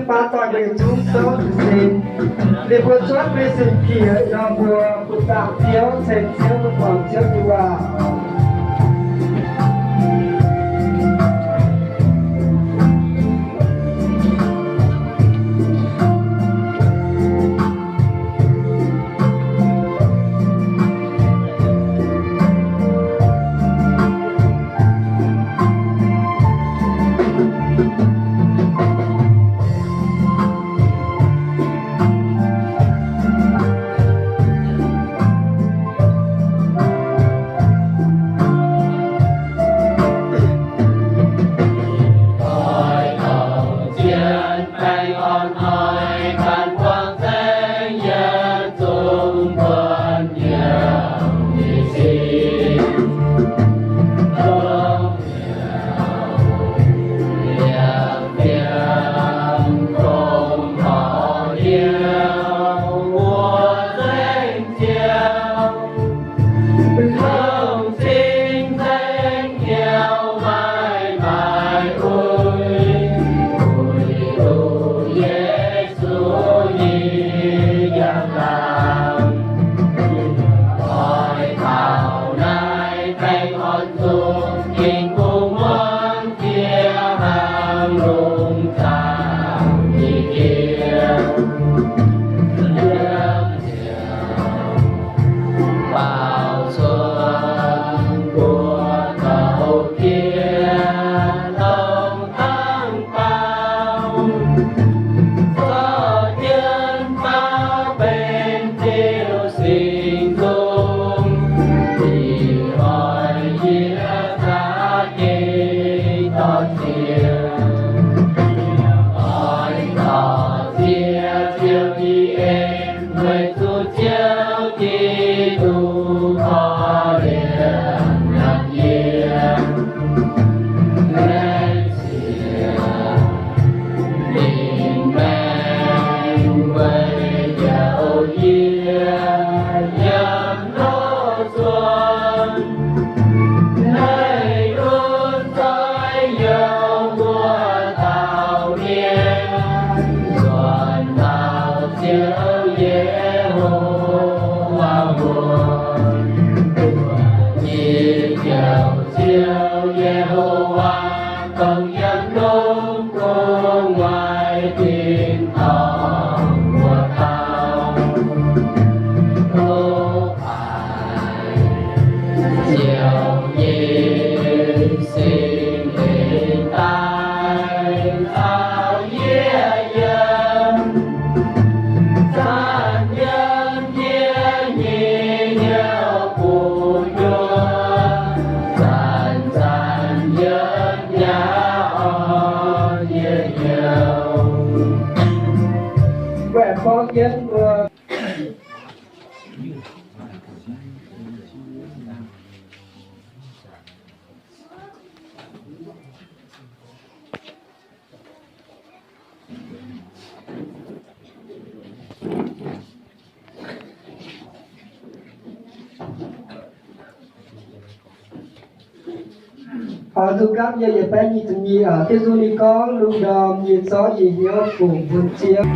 Baac doic mbuo yietc zungv souv jiez sin, liuz mbuo cuotv mbuo nyei sin-kie nor, mbuo bun zaangc Ziouv, ceng Ziouv, bun buangh Ziouv nyei waac. Aa, nzung gapv yiem yietc baeqv nyic ziepc nyeic, aa, Giduc ninh gorngv, Lungh ndorm yie zorqv yie hnyouv bungx bun Ziouv.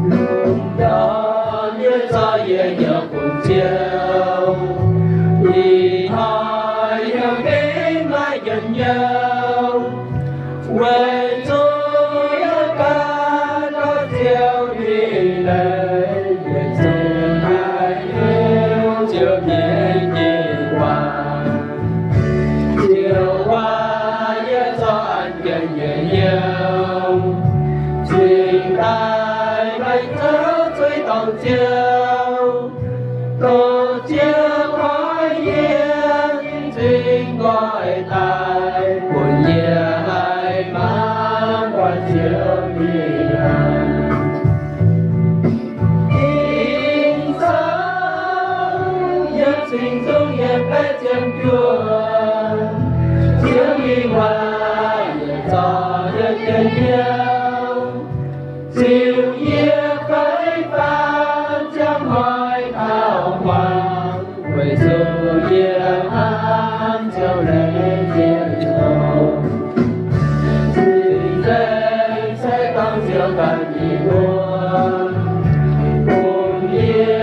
Lungh ndorm yie zorqv yie hnyouv bun Ziouv, ih hnoi yie maiv maaih njien-youh, weic zuqc yie ganh dorh Ziouv nyei leiz, weic zuqc yie hiuv Ziouv nyei jiu-baang. Ziouv aac, yie zorqv an jienv nyei hnyouv cingx daaih meih zoux zuiz dorngc Ziouv, dongh Ziouv koi doix daaih bun yie haih mangc guanh Ziouv nyei hnamv. Ging-Sou yiem cing-nzung yiem baeqv ziepc juoqv, Ziouv nyei waac yietc zungv yiem jienv hnyouv. Ziux yie fei faam ziangh hoic taux hmuangx, weic zuqc yie hnamv Ziouv laengz zingh dongh. Cing-nzengc se dongh Ziouv ganh nyei mbuox, bun yie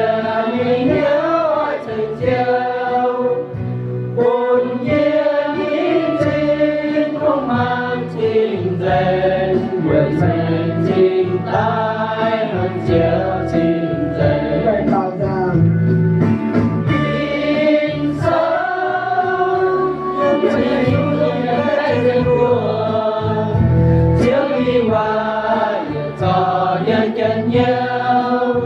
nyei hnyouv oix ceng Ziouv. Bun yie nyei zinh kungx hmangx cing-nzengc, weic ceng cing daaih hnamv Ziouv cing-nzengc. Ging-Sou yiem cing-nzung yiem baeqv ziepc juoqv, Ziouv nyei waac yietc zungv yiem jienv hnyouv.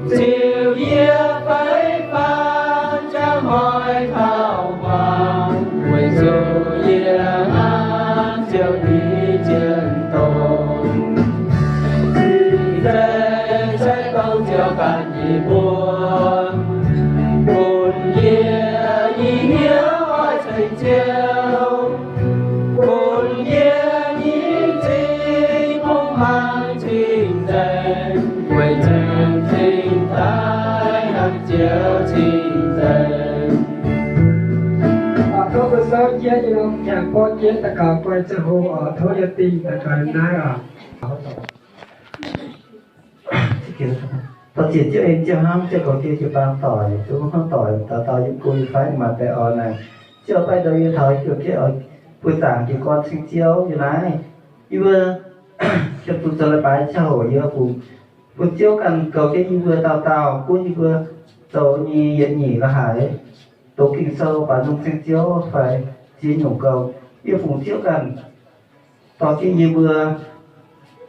Ziux yie fei faam ziangh hoic taux hmuangx, weic zuqc yie hnamv Ziouv nyei zien dongh. Cing-nzengc se dongh Ziouv ganh nyei mbuox, bun yie nyei hnyouv oix ceng Ziouv. Bun yie nyei zinh kungx hmangx cing-nzengc, weic ceng cing daaih hnamv Ziouv cing-nzengc. Tov mbuo souv jienv nyei norm jangx borv jienv daux gaux guai ziangh hoc oc. Tov yie dingh daux gaux naaiv oc. Tov ziec Ziouv en Ziouv hnamv, Ziouv goux jienv jiu-baang doic, Ziouv hnamv doic, dauh dauh yiem go yiem fai maaih baeqc oix naaic. Ziouv baeqv ndou yie taux yie jienv oix buoz-zaangc jiez gorn ceng Ziouv yiem naaiv. Yie mbuo hietv bun zoux leiz-baaix ziangh hoc yie bun, bun Ziouv ganh goux jienv yie mbuo dauh dauh, gunv yie mbuo zoux nyei yietc nyeic la'haic, doqc Ging-Sou, baaux nzung ceng Ziouv fai ziex nyungc gong, yie bun Ziouv ganh dorh jienv yie mbuo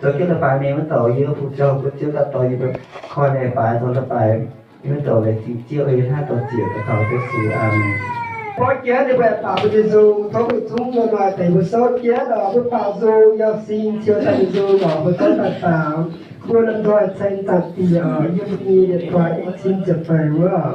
zoux jienv leiz-baaix mingh wuov douc, yie bun Ziouv, bun Ziouv ganh dorh yie mbuo koi leiz-baaix zoux leiz-baaix mingh wuov douc laengz zingh Ziouv. Yie hnangv doix ziec daux gaux Yesu. Aamen. Borv jienv ninh mbuo baac bun Yesu, tov meih zungv yiem maaih deix mbuo souv jienv oc, mbuo baac nzung yiem sin ciou daaih nzung oc, mbuo souv daaih faaux, mbuo lomh nzoih ceng Zaangc Diex oc, yiem nyei yietc duaaih i cin ziepc feix wuov.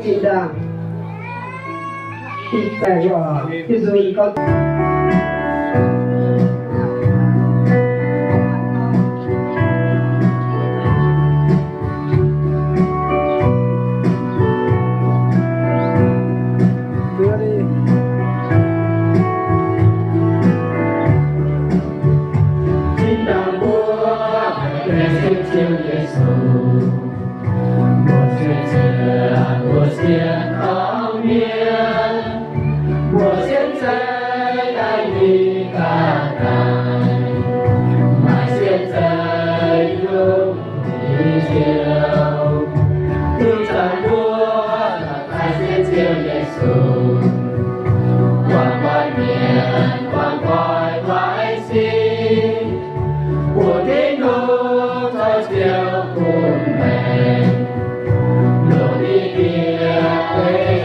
Zinh ndaangc, ih zanc oc, ih nzunc gorngv Zinh ndaangc mbuo haiz sienx Ziouv Yesu, mbuo sienx Ziouv, mbuo sienx dorng mienh, mbuo sienx Ziouv daaih nyei ga'naaiv, maaih sienx Ziouv nyei Ziouv. Ih zanc mbuo daaih sienx Ziouv Yesu, guangc nqoi mienh, guangc nqoi waaic sin, bun Tin-Hungh zoux Ziouv bun meih, longc ninh Diex daaih.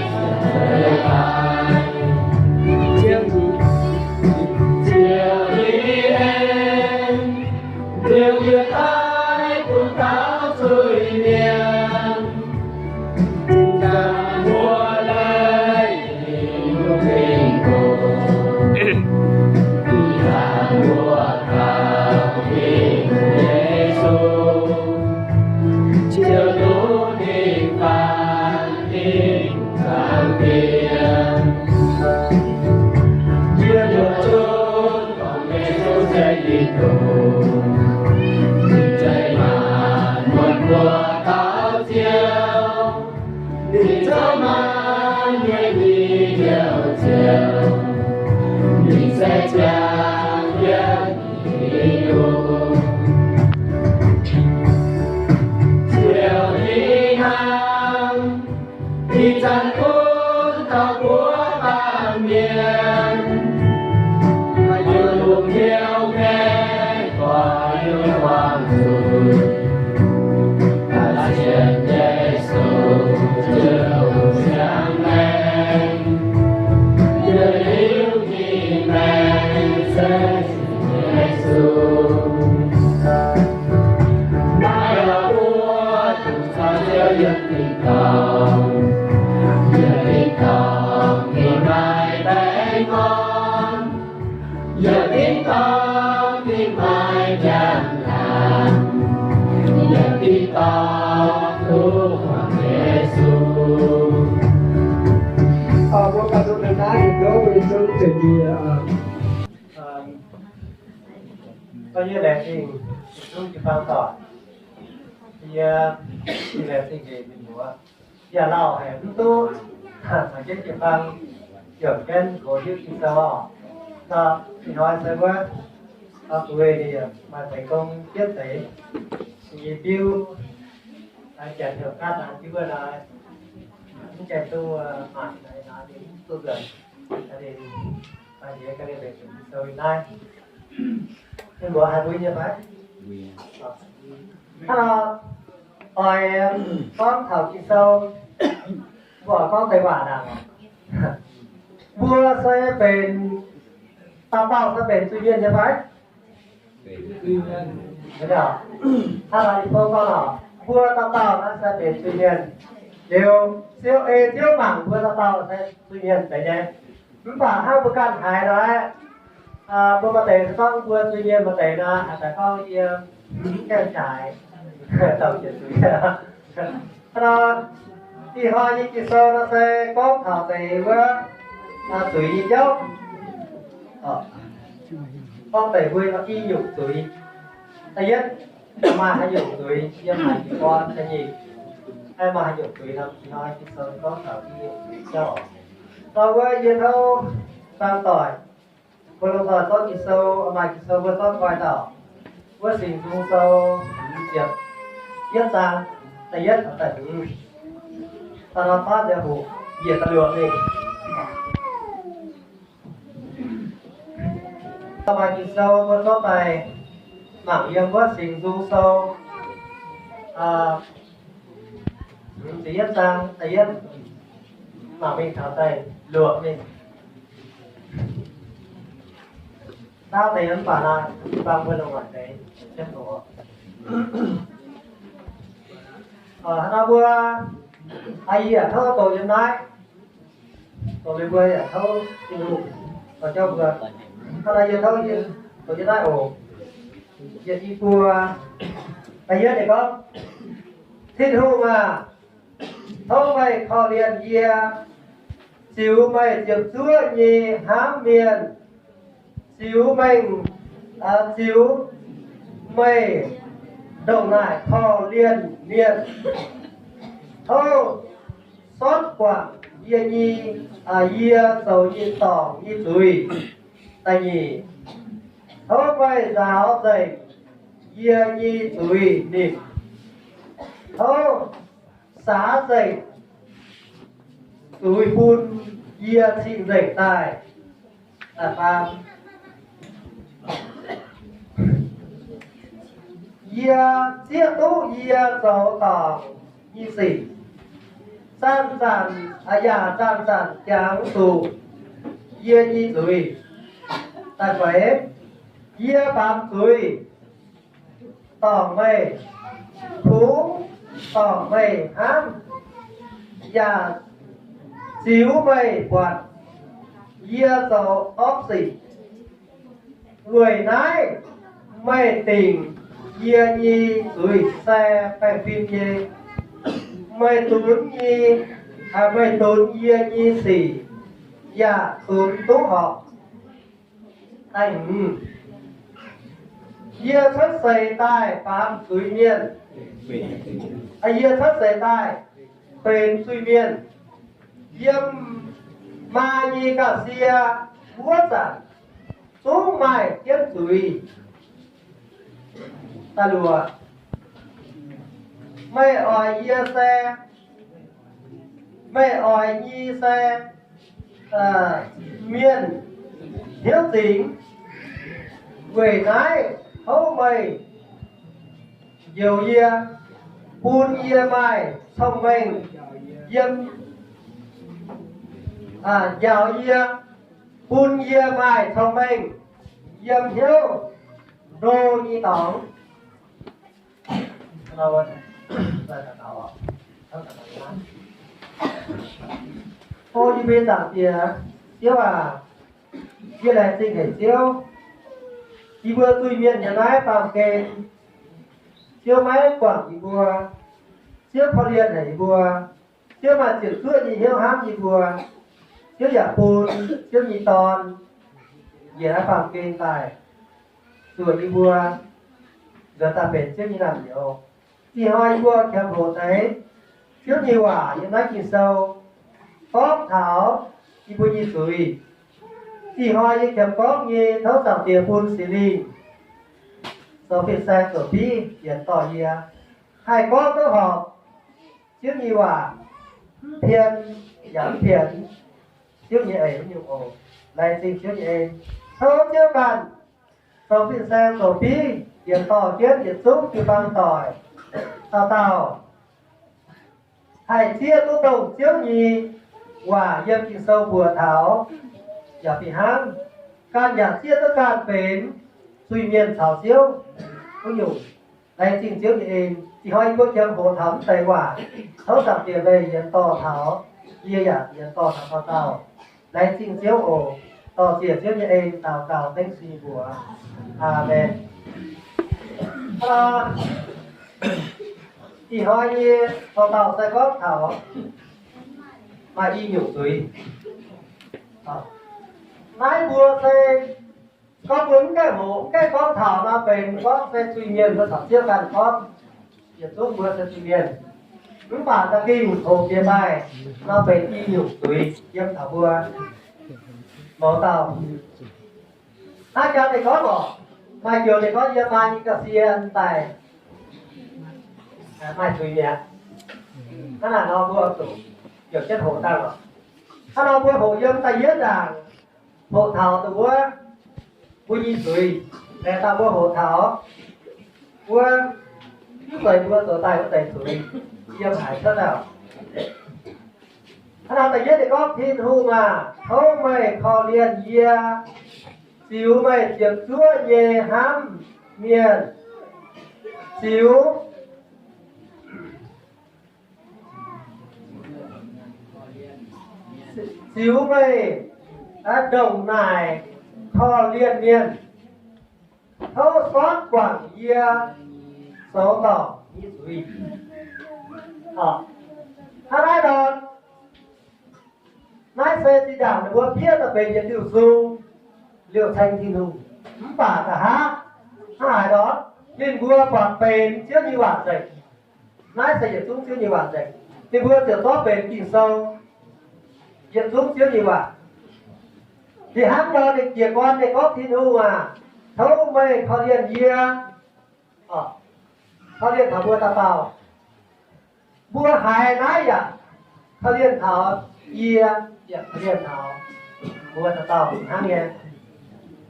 Ziouv, Ziouv yie en, Ziouv yie daaih bun taux zuiz-mienh. Zinh ndaangc mbuo laengz zingh lungh ndiev doz, ih zanc mbuo kaux Yesu, Ziouv duqv ninh faanh ninh zaangc dien. Yie mbuo zungv gorngv Yesu se Giduc, ninh zeiz maanc muotc mbuo taux Ziouv. Ninh zoux maanc mienh nyei Njoux Ziouv, ninh se ziangh jienv Giduc. Ziouv ih hnangv, ih zanc gunv taux mbuo baamh mienh, maaih yunh lungh hnyouv ngaengc goix yunh wangc zuiz, daaih sienx Yesu Ziouv Zaangc Maengc, yie hiuv ninh maengc se sienx Yesu. Naaiv nor mbuo zuqc caux Ziouv yiem tin-dorngh, yiem tin-dorngh ninh maaih baengh orn, yiem tin-dorngh ninh maaih njang-laangc, yiem tin-dorngh duqv muangx Yesu. Mbuo ganh duqv naaiv, mbuo zungv zuqc ndie. Gorngv yie laengz zingh zungv jiu-baang doic. Yie, yie laengz zingh njiec mienh muoz. Yie lauh haic mv duqv caux jienv jiu-baang juangc jienv gox hiuv Ging-Sou oc. Nor ih hnoi se wuov, oix zuqc weic ninh maaih deix gong jienv deix, ninh nyei biuv, janx heuc Gaatv Naanx Biuv wuov nor, mv gaengh duqv maaic naaic nor, ninh mv duqv nzuonx. Ninh mbuox haih mbuo nyei fai? Hnangv nor, oix gorngv taux Ging-Sou, mbuo gorngv deix waac ndaangc. Mbuo se benx, dauh dauh se benx zuiz-mienh nyei fai? Hnangv naaic Ging-Sou gorngv oc, mbuo dauh dauh naaiv se benx zuiz-mienh. Liuz Ziouv, ei Ziouv mangc mbuo dauh dauh se zuiz-mienh deix nyei. Mv baac hnangv mbuo ganh haiz nor, mbuo maaih deix se gorngv mbuo zuiz-mienh, maaih deix nor, haaix zanc gorngv yie mv gaengh jaaix, dauh jiex zuiz. Hnangv nor, ih hnoi nyei Ging-Sou nor se gorngv taux deix wuov zuiz nyei jauv. Gorngv deix mbuo i nyungc zuiz. Da'yietv, maaih haaix nyungc zuiz yiem haaix nyungc orn nyei, maaih haaix nyungc zuiz nor, ih hnoi Ging-Sou gorngv taux i nyungc zuiz jauv. Nor wuov yie tov baang doic, mbuo lomh nzoih zorqv Ging-Sou, maaih Ging-Sou mbuo zorqv nqoi dauh wuov Singx Nzung Sou ziepc yietv zaang, da'yietv taux da'hmz. Da'faanh nor fatv nziaaux hoc njiec da'luoqc mingh. Maaih Ging-Sou mbuo zorqv daaih mangc yiem wuov Singx Nzung Sou, ziepc yietv zaang da'yietv mangc mingh taux da'luoqc mingh. Naaiv deix mv baac naaiv bang mbuo longc waaic deix jienv oc. Hnangv nor mbuo Aa, yie yaac tov doqc yiem naaiv, doqc liuz mbuo yaac tov Tin-Hungh dorh jauv mbuo. Hnangv naaiv yie tov doqc yiem naaiv oc. Yietc i buo, da'yietv ninh gorngv, Tin-Hungh aac, tov meih korv-lienh yie, ziux meih ziepc zuoqv nyei hnamv mienh, ziux mengh, ziux meih ndongc naaic korv-lienh mienh. Tov sortv guangc yie nyei, yie zoux nyei dorngc nyei zuiz. Da'nyeic, tov meih nzaaux nzengc yie nyei zuiz nimc. Tov saax nzengc zuiz bun yie cing-nzengc daaih. Da'faam, yie zieqv duqv yie zoux dorngc nyei sic, zanc-zanc, yaac zanc-zanc jangx zuqc yie nyei zuiz. Da'feix, yie baamz zuiz dorngc meih, kungx dorngc meih hnamv, yaac ziux meih buatc yie zoux orqv sic. Weic naaiv meih dingc yie nyei zuiz se baengh fim nyei. Meih dunx nyei, meih dunx yie nyei sic yaac dunx duqv horpc. Da'hmz, yie cuotv seix daaih baamz zuiz mienh. Yie cuotv seix daaih benx zuiz-mienh. Yiem maa nyei ga'sie wuov zanc zungv maaih jienv zuiz. Da'luoqc, meih oix yie se, meih oix nyei se mienh hnyouv zingx. Weic naaiv tov meih njoux yie, bun yie maaih cong-mengh yiem, njaaux yie, bun yie maaih cong-mengh yiem hnyouv ndo nyei dorngx. O yie mbuo nyei Zaangc Diex, Ziouv aac, yie laengz zingh haic Ziouv. Yie mbuo zuiz-mienh yiem naaiv baamh gen, Ziouv maiv guangc yie mbuo. Ziouv korv-lienh haic yie mbuo. Ziouv maaih ziepc zuoqv nyei hnyouv hnamv yie mbuo. Ziouv yaac bun Ziouv nyei Dorn njiec naaiv baamh gen daaih zuoqc yie mbuo, nzuonx daaih benx Ziouv nyei naamh nyouz. Ih hnoi yie mbuo qiemx hoqc deix Ziouv nyei waac yiem naaiv Ging-Sou gorngv taux yie mbuo nyei zuiz. Ih hnoi yie qiemx gorngv nyei, tov Zaangc Diex bun Singx Lingh zoux fin-saeng zoux bieiv yienx dorh yie, haih gorngv duqv horpc Ziouv nyei waac, mv pien yaac mv pienx Ziouv nyei eix nyungc oc. Laengz zingh Ziouv nyei en. Tov Ziouv ganh zoux fin-saeng zoux bieiv yienx dorh jienv yietc zungv jiu-baang doic, dauh dauh haih zieqv duqv dongh Ziouv nyei waac yiem Ging-Sou mbuox taux yaac fih hnangv. Ganh yaac zieqv duqv ganh benx zuiz-mienh caux Ziouv wuov nyungc. Laengz zingh Ziouv nyei en. Ih hnoi yie mbuo qiemx hoqc taux mv deix waac, tov Zaangc Diex leih yienx dorh taux yie yaac yienx dorh taux dauh dauh. Laengz zingh Ziouv oc. Dorh ziec Ziouv nyei en daux gaux dengv sin mbuox. Aamen. Ih hnoi nyei dauh dauh se gorngv taux maaih i nyungc zuiz. Naaiv mbuo se gorngv mbuo mv gaengh hoqc, mv gaengh gorngv taux nor benx gorngv se zuiz-mienh, mbuo caux Ziouv ganh gorngv, yietc zungv mbuo se zuiz-mienh. Mv baac za'gengh hoqc jiex daaih nor benx i nyungc zuiz yiem taux mbuo mouz dauh. Hnangv jangx ninh gorngv oc, maaih njoux ninh gorngv yiem maa nyei ga'sie daaih maaih zuiz mi'aqv. Hnangv naaic nor mbuo zuqc heuc jienv hoqc dangh oc. Hnangv nor mbuo hoqc yiem da'yietv ndaangc, hoqc taux dongh wuov mbuo nyei zuiz. Aengx daaih mbuo hoqc taux wuov mv zeiz mbuo zoux daaih wuov deix zuiz yiem haaix cuotv daaih oc. Hnangv naaic da'yietv ninh gorngv, Tin-Hungh aac, tov meih korv-lienh yie, ziux meih ziepc zuoqv nyei hnamv mienh, ziux Ziux meih ndongc naaic korv-lienh mienh, tov sortv guangc yie zoux dorngc nyei zuiz. Hnangv naaiv nor, naaiv se zinh ndaangc ninh mbuo fiev daaih benx yietc diuh sung liouh ceng Tin-Hungh. Mv baac nqa'haav hnangv haaix nor, ninh mbuo buatc benx Ziouv nyei waac nzengc. Naaiv se yietc zungv Ziouv nyei waac nzengc. Ninh mbuo ziouc zorqv benx Ging-Sou yietc zungv Ziouv nyei waac. Fih hnangv nor ninh jiez gorn ninh gorngv, Tin-Hungh aac, tov meih korv-lienh yie, korv-lienh taux mbuo dauh dauh. Mbuo haiz naaiv yaac korv-lienh taux yie, yaac korv-lienh taux mbuo dauh dauh hnangv nyei.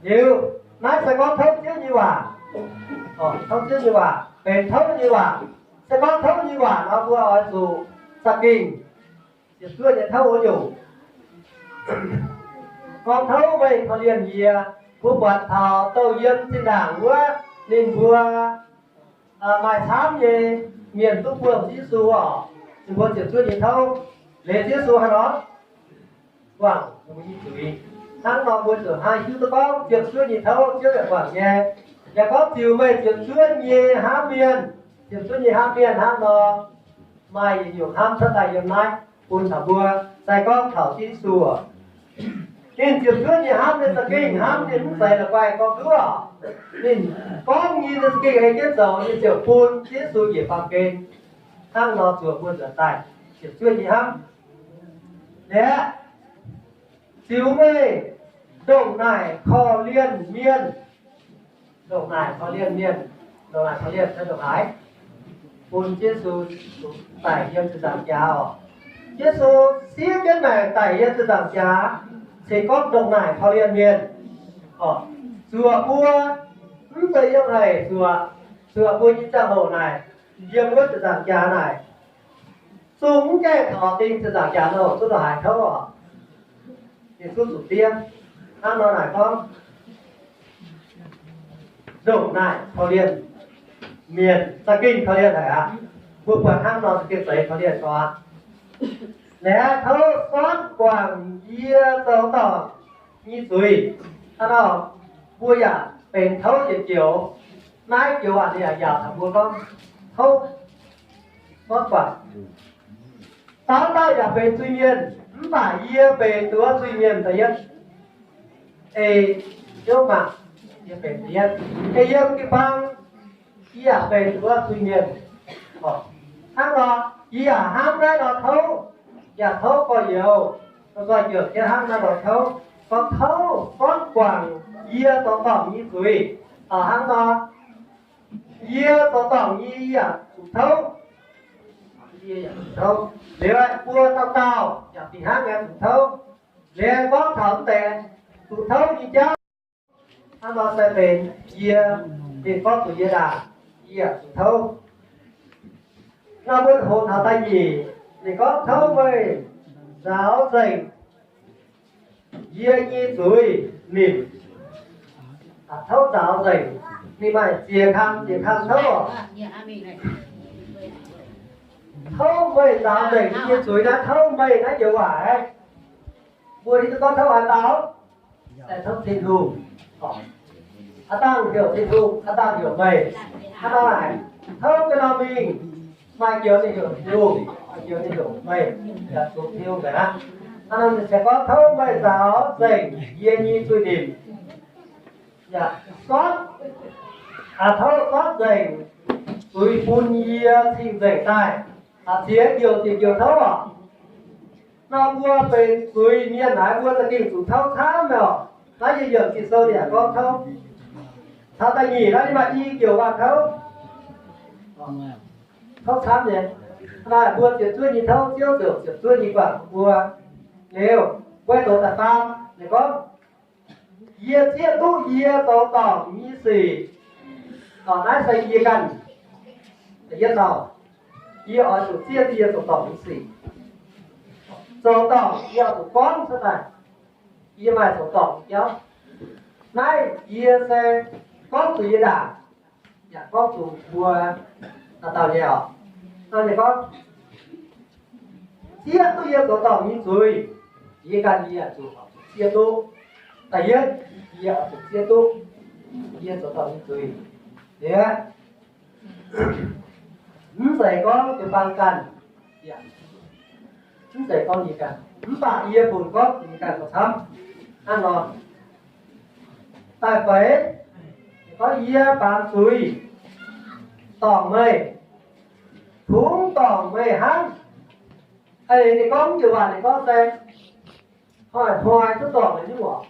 Liuz, naaiv se gorngv tov Ziouv nyei waac, tov Ziouv nyei waac benx tov nyei waac. Se gorngv tov nyei waac nor, mbuo oix zuqc za'gengh ziepc zuoqv nyei tov wuov nyungc. Gorngv tov meih korv-lienh yie, mbuo buatc taux douh yiem zinh ndaangc wuov ninh mbuo maaih camv nyei mienh duqv buangh Yesu oc. Ninh mbuo ziepc zuoqv nyei tov, leiz Yesu haaix nor guangc ninh mbuo nyei zuiz. Hnangv nor mbuo ziouc haih hiuv duqv gorngv ziepc zuoqv nyei tov Ziouv yaac guangc nyei. Yaac gorngv ziux meih ziepc zuoqv nyei hnamv mienh, ziepc zuoqv nyei hnamv mienh hnangv nor, maaih yietc nyungc hnamv cuotv daaih yiem naaiv bun taux mbuo. Se gorngv taux Yesu, ninh ziepc zuoqv nyei hnamv, ninh za'gengh hnamv, ninh mv zeiz la'guaih gorngv nduov. Ninh gorngv nyei, ninh za'gengh ei jienv zoux, ninh ziouc bun Yesu njiec baamh gen. Hnangv nor zuoqc mbuo nzuonx daaih ziepc zuoqv nyei hnamv. Liuz, ziux meih ndongc naaic korv-lienh mienh, ndongc naaic korv-lienh mienh, ndongc naaic korv-lienh se ndongc haaix? Bun Yesu daic yiem ziepc nzaangc jaax oc. Yesu siev jienv maengc daic yiem ziepc nzaangc jaax, cingx gorngv ndongc naaic korv-lienh mienh oc. Zuoqc mbuo, mv zeiz yiem haic zuoqc, zuoqc mbuo nyei ziangh hoc naaic, yiem wuov ziepc nzaangc jaax naaic, zungv mv gaengh taux ding ziepc nzaangc jaax nor, zuqc ndongc haaix tov oc. Ninh zuqc zuqc diev. Hnangv nor naaic gorngv ndongc naaic korv-lienh mienh, za'gengh korv-lienh haic aqv. Mbuo buatc hnangv nor za'gengh zeiz korv-lienh gorx. Naaiv tov sortv guangc yie zoux dorngc nyei zuiz. Hnangv nor mbuo yaac benx tov yietc joux. Naaiv joux aac, ninh yaac yaauc taux mbuo gorngv tov sortv guangc. Dauh dauh yaac benx zuiz-mienh, mv baac yie benx nduov zuiz-mienh da'yietv. Ei Ziouv mangc, yie benx da'yietv. Ei yiem jiu-baang, yie yaac benx nduov zuiz-mienh. Hnangv nor, yie yaac hnamv naaiv nor tov, yaac tov gorx-youz, gorx-youz hnamv naaiv nor tov, gorngv tov sortv guangc yie zoux dorngc nyei zuiz. Hnangv nor, yie zoux dorngc nyei yie yaac zuqc tov. Yie yaac zuqc tov. Liuz mbuo dauh dauh yaac fih hnangv nyei zuqc tov. Liuz gorngv taux mv deix zuqc tov nyei jauv, hnangv nor se benx yie, ninh gorngv zuqc yie ndaangc, yie yaac zuqc tov. Nor mbuo hoqc taux da'nyeic, ninh gorngv tov meih nzaaux nzengc yie nyei zuiz nimc. Tov nzaaux nzengc, ninh maaih ziex kang, ziex kang tov. Tov meih nzaaux nzengc yie nyei zuiz naaiv, tov meih naaiv joux waac aeqv, mbuo hiuv duqv gorngv tov haaix dauh? Tov Tin-Hungh. Aav dangh heuc Tin-Hungh, aav dangh heuc meih. Hnangv naaic, tov ga'naaiv mingh, maaih joux ninh heuc Tin-Hungh, maaih joux ninh heuc meih, yaac zuqc Tin-Hungh nzengc aqv. Hnangv nor ninh se gorngv tov meih nzaaux nzengc yie nyei zuiz nimc. Yaac sortv, aa, tov sortv nzengc zuiz bun yie cing nzengc daaih. Aa, ziex joux, ziex joux tov oc. Nor mbuo benx zuiz-mienh naaiv, mbuo za'gengh zuqc tov camv oc. Naaiv yie yiemc Ging-Sou yaac gorngv tov. Caux da'nyeic naaiv maaih i joux waac tov. Tov camv nyei. Naaiv mbuo ziepc zuoqv nyei tov, Ziouv ziouc ziepc zuoqv nyei guangc mbuo. Liuz, mbuo doqc da'faam, ninh gorngv, yie zieqv duqv yie zoux dorngc nyei sic. Naaiv se yie ganh da'yietv dauh. Yie oix zuqc zieqv duqv yie zoux dorngc nyei sic. Zoux dorngc yie oix zuqc gorngv cuotv daaih. Yie maaih zoux dorngc nyei jauv. Naaiv yie se gorngv zuqc yie ndaangc, yaac gorngv zuqc mbuo dauh dauh nyei oc. Nor ninh gorngv, zieqv duqv yie zoux dorngc nyei zuiz. Yie ganh yie zuqc zieqv duqv. Da'yietv, yie zuqc zieqv duqv yie zoux dorngc nyei zuiz. Liuz, mv zeiz gorngv jiu-baang ganh, mv zeiz gorngv yie ganh, mv baac yie funx gorngv yie ganh gauh camv hnangv nor. Daaih feix, gorngv yie baamz zuiz dorngc meih, kungx dorngc meih hnangv. Ninh gorngv njiec waac ninh gorngv se hnoi-hnoi duqv dorngc meih nyungc oc.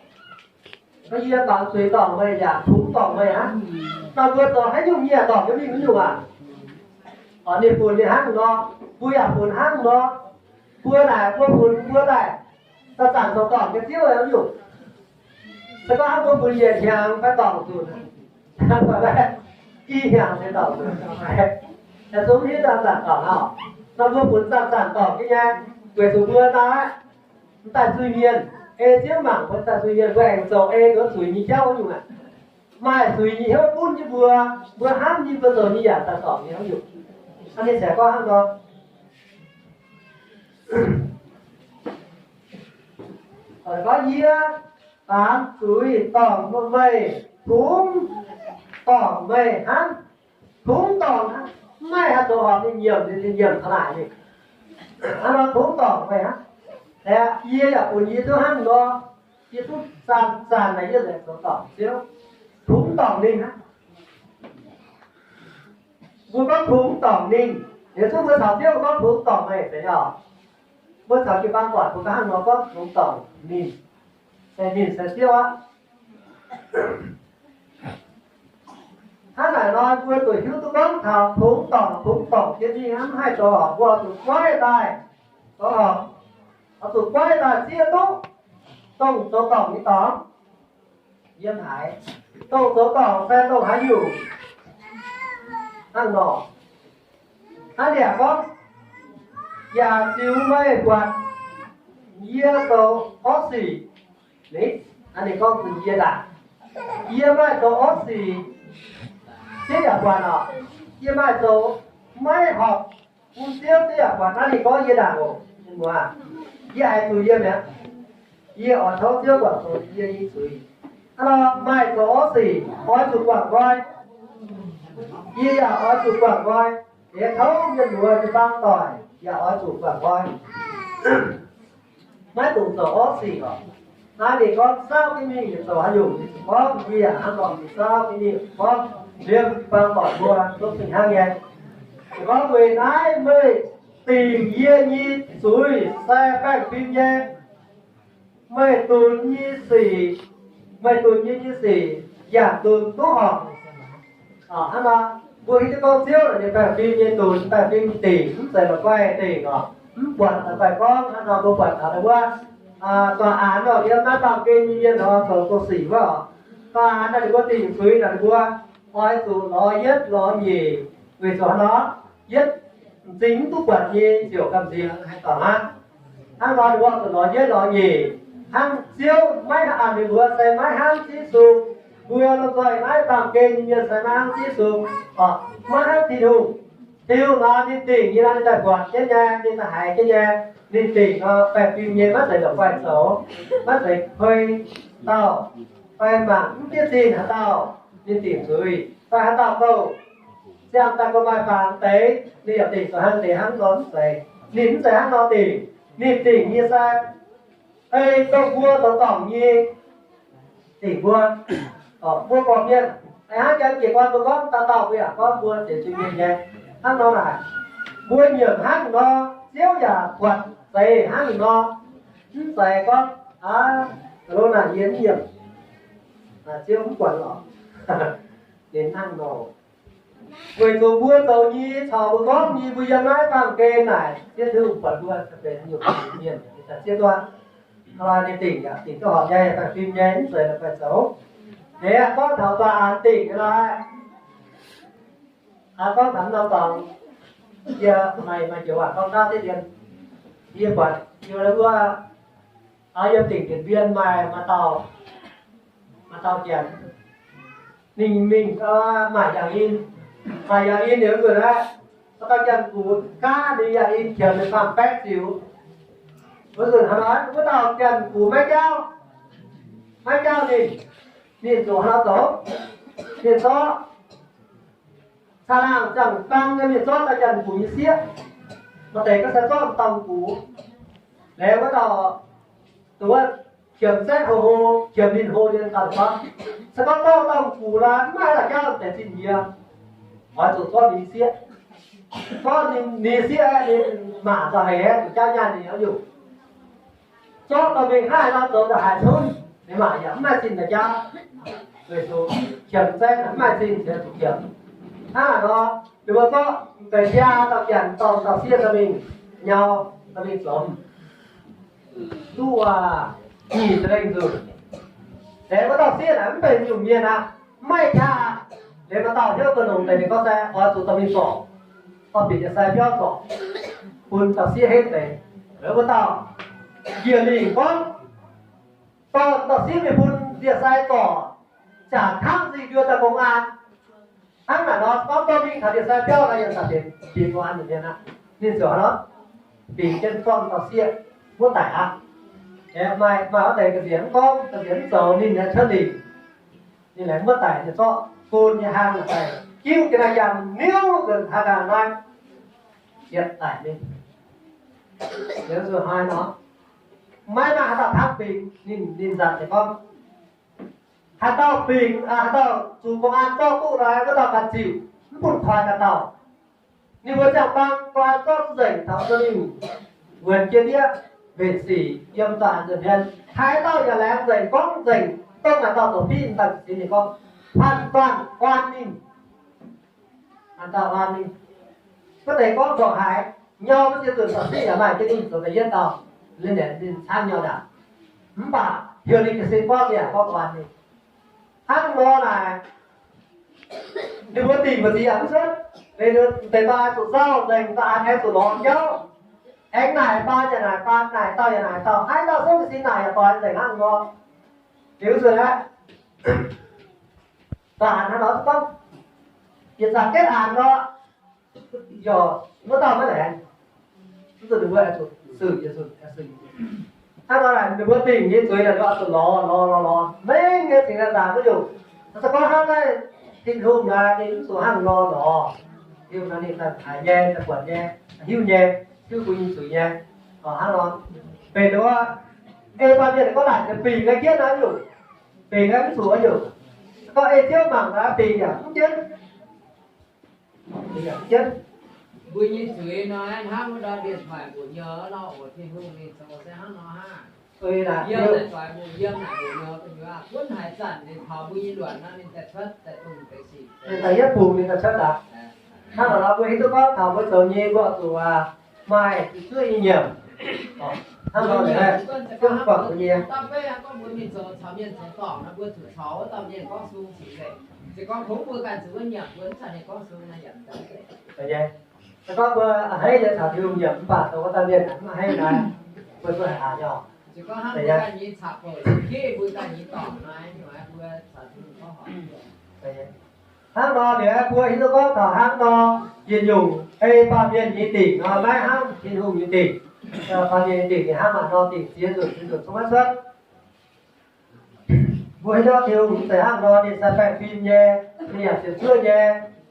Gorngv yie baamz zuiz dorngc meih yaac kungx dorngc meih hnangv. Nor mbuo zoux haaix nyungc yaac dorngc jienv mingh wuov nyungc aac. Ninh funx ninh hnangv nor, mbuo yaac funx hnangv nor. Mbuo naaic mbuo funx mbuo daaih zanc-zanc zoux dorngc nyei ziouv nyungc. Se gorngv hnangv mbuo funx yietc hnyangx fai dorngc zuqc, i hnyangx se dorngc zuqc, zungv hiuv zanc-zanc dorngc hnangv. Nor mbuo funx zanc-zanc dorngc jienv nyei, weic zuqc mbuo daaih m'daaih zuiz-mienh, ei Ziouv mangc mbuo daaih zuiz-mienh, mbuo aengx zoux ei nduov zuiz nyei jauv nyungc aqv. Maaih zuiz nyei hnyouv gunv jienv mbuo, mbuo hnamv nyei mbuo zoux nyei yaac daaih dorngc nyei hnyouv nyungc. Hnangv nyei se gorngv hnangv nor. Gorngv yie baamz zuiz dorngc meih, kungx dorngc meih hnangv. Kungx dorngc hnangv, mv maaih haaix zoux horpc ninh nyiemc, ninh nyiemc taux naaic ninh. Hnangv nor kungx dorngc meih hnangv. Yie yaac funx yie duqv hnangv nor, yie duqv zanc-zanc naaic yie nzengc zoux dorngc Ziouv, kungx dorngc ninh hnangv. Mbuo gorngv kungx dorngc ninh, liuz zungv mbuo caux Ziouv gorngv kungx dorngc meih zeiz nyei oc. Mbuo caux jiu-baang buatc mbuo gorngv hnangv nor gorngv kungx dorngc ninh, se ninh se Ziouv aqv. Hnangv naaic nor mbuo zuqc hiuv duqv gorngv taux kungx dorngc, kungx dorngc jienv mingh hnangv mv haih zoux horpc, mbuo oix zuqc goiv daaih zoux horpc, oix zuqc goiv daaih zieqv duqv dongh zoux dorngc nyei dorngx yiem haaix, dongh zoux dorngc se dongh haaix nyungc hnangv nor. Hnangv naaic gorngv, yaac ziux meih buatc yie zoux orqv sic. Ninh gorngv bun yie daaih, yie maaih zoux orqv sic, Ziouv yaac buatc oc. Yie maaih zoux maiv horpc bun Ziouv, Ziouv yaac buatc. Hnangv ninh gorngv yie ndaangc oc, muoz, yie haiz zuqc yie mi'aqv. Yie oix tov Ziouv guangc zoux yie nyei zuiz. Hnangv nor maaih zoux orqv sic oix zuqc guangc nqoi. Yie yaac oix zuqc guangc nqoi. Liuz tov mienh muoz jiu-baang doic yaac oix zuqc guangc nqoi. Maiv dungx zoux orqv sic oc. Naaiv ninh gorngv saauv jienv mingh zoux haaix nyungc, ninh gorngv yie yaac hnangv nor mingh saauv jienv mingh gorngv, liemh jiu-baang doic mbuo zungv fih hnangv nyei. Ninh gorngv, weic naaiv meih dingc yie nyei zuiz se baengh fim nyei. Meih dunx nyei sic, meih dunx nyei nyei sic yaac dunx duqv horpc. Hnangv nor, mbuo hiuv duqv gorngv Ziouv naaic ninh baengh fim nyei dunx, baengh fim dingc, mv zeiz la'guaih dingc oc. Mv buatc la'guaih gorngv. Hnangv nor mbuo buatc taux wuov, tòa án nor, yiem naaiv baamh gen nyei mienh nor zoux doqc sic wuov oc. Tòa án naaic ninh mbuo dingc zuiz naaic ninh mbuo oix zuqc lorz yietv lorz nyeic, weic zuqc hnangv nor, yietv m'zing mv duqv buatc nyei ziouc gamh nziex haaix dauh hnangv. Hnangv nor ninh mbuo zuqc lorz yietv lorz nyeic. Hnangv Ziouv maiv hnangv, ninh mbuo se maiv hnangv Yesu. Mbuo lomh nzoih naaiv baamh gen nyei mienh se maiv hnangv Yesu, maiv hnangv Tin-Hungh. Tin-Hungh nor ninh dingc nyei nor ninh daaih buatc jienv nyei, ninh daaih haiz jienv nyei. Ninh dingc nor baengh fim nyei, maiv zeiz la'guaih zoux, maiv zeiz kuei dauh fai mangc mv diev zinh haaix dauh ninh dingc zuiz, fai haaix dauh gouh ziangh daaih gouh maaih baamz deix, ninh yaac dingc zuqc hnangv deix hnangv nor mv zeiz. Ninh mv zeiz hnangv nor dingc. Ninh dingc nyei se ei dongh mbuo zoux dorngc nyei dingc mbuo. Mbuo gorqv-mienh, hnangv jang jiez gorn mbuo gorngv dauh dauh mbuo yaac gorngv mbuo sienx zuiz-mienh nyei. Hnangv nor naaic, mbuo nyiemc hnangv nor, Ziouv yaac buatc zeiz hnangv nor. Mv zeiz gorngv, aa, lo naaic yie mv nyiemc, Ziouv mv buatc lorqc. Ninh hnangv nor. Weic zuqc mbuo zoux nyei, caux mbuo gorngv nyei, mbuo yiem naaiv baamh gen naaic, Ziouv Tin-Hungh buatc mbuo benx nyungc mienh, Ziouv duqv. Hnangv nor ninh dingc yaac dingc duqv horpc nyei, baengh fim nyei, mv zeiz la'guaih zoux. Aa, gorngv taux tòa án dingc nyei nor, aa, gorngv taux norm dorngx, yie maaih, maaih joux waac gorngv naaiv deix dien, yie buatc yie wuov, aa, yiem dingc Điện Biên maaih, maaih dauh, maaih dauh janx, ninh mingh, aa, maaic yangh in, maaic yangh in liuz nzunc aqv, maaih dauh janx-guqc gaav ninh yangh in qiemx ninh baamh baeqv ziux. Wuov nzunc hnangv nor, wuov dauh janx-gux maiv jauv, maiv jauv ninh, ninh zuqc hnangv nor zoux, ninh zorqv caangh laangh ziangh bang nyei mienh zorqv daaih janx-gux nyei sieqv. Maaih deix ga'sie zorqv m'dauh gux. Laengz wuov dauh, dongh wuov qiemx saengv hlo hlo, qiemx ninh hlo nyei ganh gorngv, se gorngv zorqv m'dauh gux laaix mv maaih haaix dauh jauv deix zinh hmien, oix zuqc zorqv ninh sieqv. Zorqv ninh, ninh sieqv aeqv, ninh maac nzauh heix aeqv, zuqc jauv nyaanh ninh nyei hnyouv. Zorqv dorh mingh hnangv haaix nor zoux nzauh haic cunv, ninh maac yaac mv maaih zinh daaih jauv. Weic zuqc qiemx saengv mv maaih zinh, zuqc qiemx. Hnangv naaic nor, ninh mbuo zorqv deix biaa dauh janx dorh dauh sieqv dorh mingh nyau, dorh mingh zomx. Duqv nyic ziepc lengh nzunc. Aengx wuov dauh sieqv naaic mv benx nyungc mienh aqv, mv maaih qaqv. Liuz maaih dauh hnyouv duqv longx deix, ninh gorngv se oix zuqc dorh mingh zorc, dorh bieqc nyei sai biauv zorc, bun dauh sieqv henv deix. Liuz wuov dauh njiec lingc gorngv, dorh dauh sieqv mingh bun ndie-sai zorc, jaax kangv nzingh nduov daaih gong-an. Hnangv naaic nor, gorngv dorh mingh taux ndie-sai biauv nor, yaac daaih bieqc, bieqc gong-an nyei mienh aqv. Ninh ziouc hnangv nor bingx jienv zorqv dauh sieqv, muoqv daic aqv. Aeqv, maaih, maaih wuov deix ga'nziex mv gorngv, ga'nziec mv zoux, ninh nyei cuotv lingc. Ninh laengz muoqv daic, ninh zorqv gon nyei hlang daaih jiuv jienv naaiv yangh niouv nzunc haaix gaax naaiv, yietc daic mingh. Liuz nzunc hnoi nor, maiv maaih haaix dauh hnamv bingx ninh, ninh nzanc nyei gorngv, haaix dauh bingx, haaix dauh zuqc gong-an zorqv duqv nor, wuov dauh ganh ziux, mv bun koi ganh dauh. Ninh mbuo ziangh bang gong-an zorqv nzengc taux za'gengh wuonx jienv ndiev mbenc sic yiem daaih nzengc mienh. Haaix dauh yaac laengz nzengc, gorngv nzengc, dongh naaic dauh zoux fiqv daaih ziux ninh gorngv,判断 oan ninh. An dauh oan ninh. Wuov deix gorngv ndongc haaix, nyau maiv ziex nzunc, dorh sieqv yaac maaih jienv ninh zoux da'yietv dauh, ninh, ninh camv nyau ndaangc. Mv baac heuc ninh jiez sin gorngv, ninh yaac gorngv oan ninh. Hnangv nor naaic, ninh mbuo dingc mbu'ziex yaac mv cuotv. Ninh deix baac zuqc nzauh nzengc, da'an aengx zuqc lorz jauv. Aengx naaic baan yaac naaic baan, naaic dauh yaac naaic dauh, haaix dauh souv jiez sin naaic yaac doix nzengc hnangv nor. Liuz nzunc aeqv, da'an hnangv nor gorngv, yietc zanc jienv aanx nor, yaac wuov dauh maiv laengz. Mv zuqc ninh mbuo aengx zuqc suiv yietc nzunc, aengx suiv yietc nzunc. Hnangv nor naaic, ninh mbuo dingc nyei zuiz naaic, ninh mbuo zuqc lorz, lorz, lorz, lorz. Maiv gaengh cingx daaih nzaanx duqv nyungc. Se gorngv hnangv naaiv Tin-Hungh naaic, ninh mv zuqc hnangv nor lorz. Tin-Hungh naaic ninh daaih haiz nyei, daaih buatc nyei, hiuv nyei, hiuv mbuo nyei zuiz nyei. Hnangv nor, benx wuov, ei baamh mienh gorngv naaic, bingx nyei jienv naaiv nyungc, bingx nyei mv zuqc nyungc. Gorngv ei Ziouv mangc naaic, bingx yaac mv jienv. Bingx yaac mv jienv. Mbuo nyei zuiz nor, hnangv wuov ndortv mienh doic mbuoqc nyouz nor, oc, Tin-Hungh ninh zoux se hnangv nor hnangv. Yiem naaic doic mbuoqc yiem naaic mbuoqc nyouz gu'nyuoz, gunv haaix zanc ninh taux mbuo nyei luonc nor, ninh daaih cuotv daaih dongh deix sic. Ninh daaih yietv bungx ninh daaih cuotv daaih. Hnangv nor, mbuo hiuv duqv gorngv taux mbuo zoux nyei mbuo zuqc maaih zuqc zuoqv nyei nyiemc. Hnangv nor, Ziouv mv buatc mbuo nyei. Dauh beiv gorngv mbuo mingh zoux caux mienh zoux dorngc nor, mbuo zuqc caux wuov dauh mienh gorngv sung cingx leiz. Se gorngv kungx mbuo ganh zuqc wuov nyiemc, mbuo mv caux ninh gorngv sung nor, yaac mv zeiz. Se gorngv mbuo a'hneiv nyei caux Tin-Hungh nyiemc, mv baac dongh wuov dauh mienh mv a'hneiv naaiv, mbuo zuqc haiz aqc nyei oc. Hnangv nor liuz, mbuo hiuv duqv gorngv taux hnangv nor, yietc nyungc ei baamh mienh nyei dingc nor, maiv hnangv Tin-Hungh nyei dingc. Baamh mienh nyei dingc ninh hnangv maaih nor dingc ziex nzunc, ziex nzunc zungv maiv cuotv. Mbuo hiuv duqv Tin-Hungh mv zeiz hnangv nor, ninh se baengh fim nyei, ninh yaac ziepc zuoqv nyei.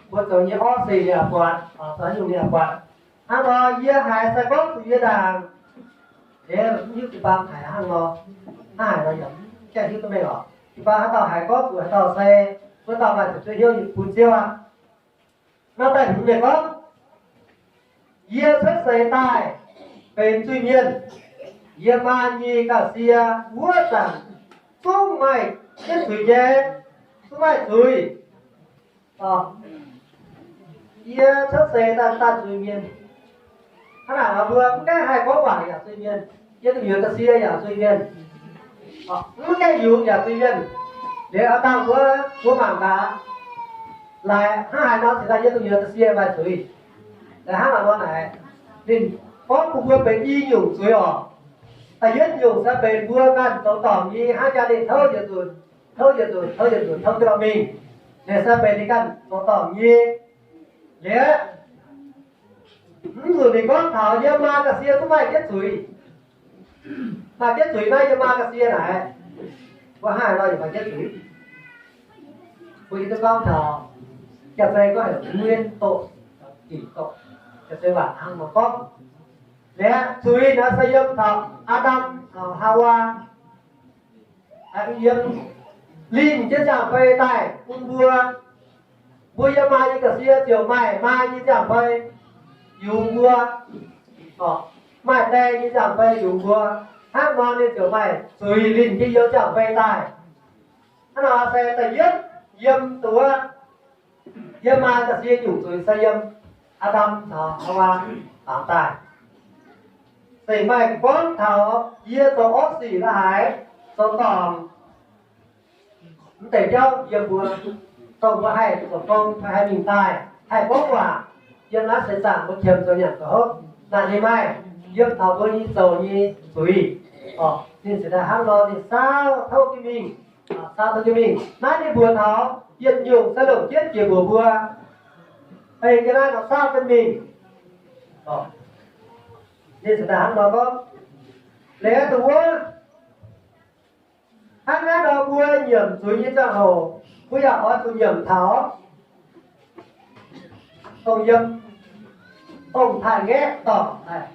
Mbuo zoux nyei orqv sic ninh yaac buatc, zoux nyungc ninh yaac buatc. Hnangv nor yie haiz se gorngv zuqc yie ndaangc, yie mv hiuv jiu-baang haiz hnangv nor, hnangv haaix nor yaac mv gaengh hiuv duqv mengh oc. Jiu-baang haaix dauh haiz gorngv zuqc haaix dauh se wuov dauh maaih ziepc zuoqv hnyouv nyei bun Ziouv aqv. Nor daaih hmz mienh gorngv, yie cuotv seix daaih benx zuiz-mienh. Yie maa nyic ga'sie wuov zanc zungv maaih jienv zuiz nyei, zungv maaih zuiz. Yie cuotv seix daaih, daaih zuiz-mienh. Hnangv naaic mbuo mv gaengh haih gorngv waac yaac zuiz-mienh. Yie duqv nyuoz ga'sie yaac zuiz-mienh. Mv gaengh yungz yaac zuiz-mienh. Liuz a'dangh mbuo, mbuo mangc gaax, laaix hnangv haaix nor cingx daaih yie duqv nyuoz ga'sie maaih zuiz. Laaix hnangv naaic nor naaic, ninh gorngv bun mbuo benx i nyungc zuiz oc. Da'yietv nyungc se benx mbuo ganh zoux dorngc nyei hnangv jaa ninh touv yietc nzunc, touv yietc nzunc, touv yietc nzunc, touv jienv lorz mingh. Ninh se benx ninh ganh zoux dorngc nyei. Liuz, mv nzunc ninh gorngv taux yie maa ga'sie zungv maaih jienv zuiz. Maaih jienv zuiz naaiv yiem maa ga'sie naaic, mbuo hnangv haaix nor yaac maaih jienv zuiz. Mbuo hiuv duqv gorngv taux jaav-zei gorngv heuc mbuo doqc dingc doqc, jaav-zei waac hnangv nor gorngv. Liuz zuiz naaiv se yiem taux Aa^ndam caux Haawaa. Yiem linh jienv ziangh fei daaih bun mbuo. Mbuo yiem maa nyei ga'sie ziouc maaih maa nyei ziangh fei yungz mbuo, maaih die nyei ziangh fei yungz mbuo. Hnangv nor ninh ziouc maaih zuiz linh nyei yiem ziangh fei daaih. Hnangv nor se da'yietv yiem duqv yiem maa ga'sie nyungc zuiz se yiem Aa^ndam caux Haawaa mangc daaih. Se maaih gorngv taux yie zoux orqv sic la'haaix, zoux dorngc, mv deix jauv yiem mbuo, dongh mbuo haih zoux gong, mbuo haih mingh daaih, haih gorngv waac, yiem naaiv seix zaangc mbuo qiemx zoux nyanc zoux hopv, naaic ninh maaih yiem taux mbuo nyei zoux nyei zuiz. Orqc, ninh ziouc daaih hnangv nor ninh saauv tov jienv mingh, saauv tov jienv mingh. Naaiv ninh mbuox taux yietc nyungc se longc jienv jiex mbuox mbuo, ei jienv naaiv nor saauv jienv mingh. Ninh ziouc daaih hnangv nor gorngv, liuz dongh wuov, hnangv naaiv nor mbuo nyiemc zuiz nyei ziangh hoc, mbuo yaac oix zuqc nyiemc taux dongh yiem ong-taaix-ngaeqv dorngc daaih.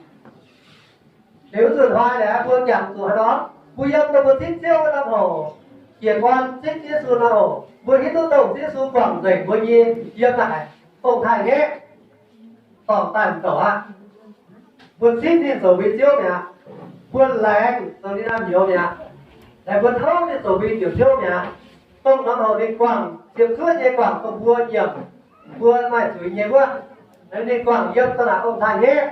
Liuz nzunc hnoi naaic mbuo jangx zuqc haaix nor, mbuo yiem dongh mbuo zipv Ziouv wuov norm hoc, jiez gorn zipv Yesu norm hoc, mbuo hiuv duqv dongh Yesu guangc nzengc mbuo nyei yiem naaic ong-taaix-ngaeqv dorngc daaih mv douc aqv. Mbuo zipv ninh zoux mbuo nyei Ziouv mi'aqv. Mbuo laengz zoux ninh naamh nyouz mi'aqv. Laengz mbuo tov ninh zoux mbuo nyei Njoux Ziouv mi'aqv. Dongh norm hoc ninh guangc, ziepc zuoqv nyei guangc dongh mbuo nyiemc, mbuo maaih zuiz nyei wuov, ninh guangc yiem da'naaic ong-taaix-ngaeqv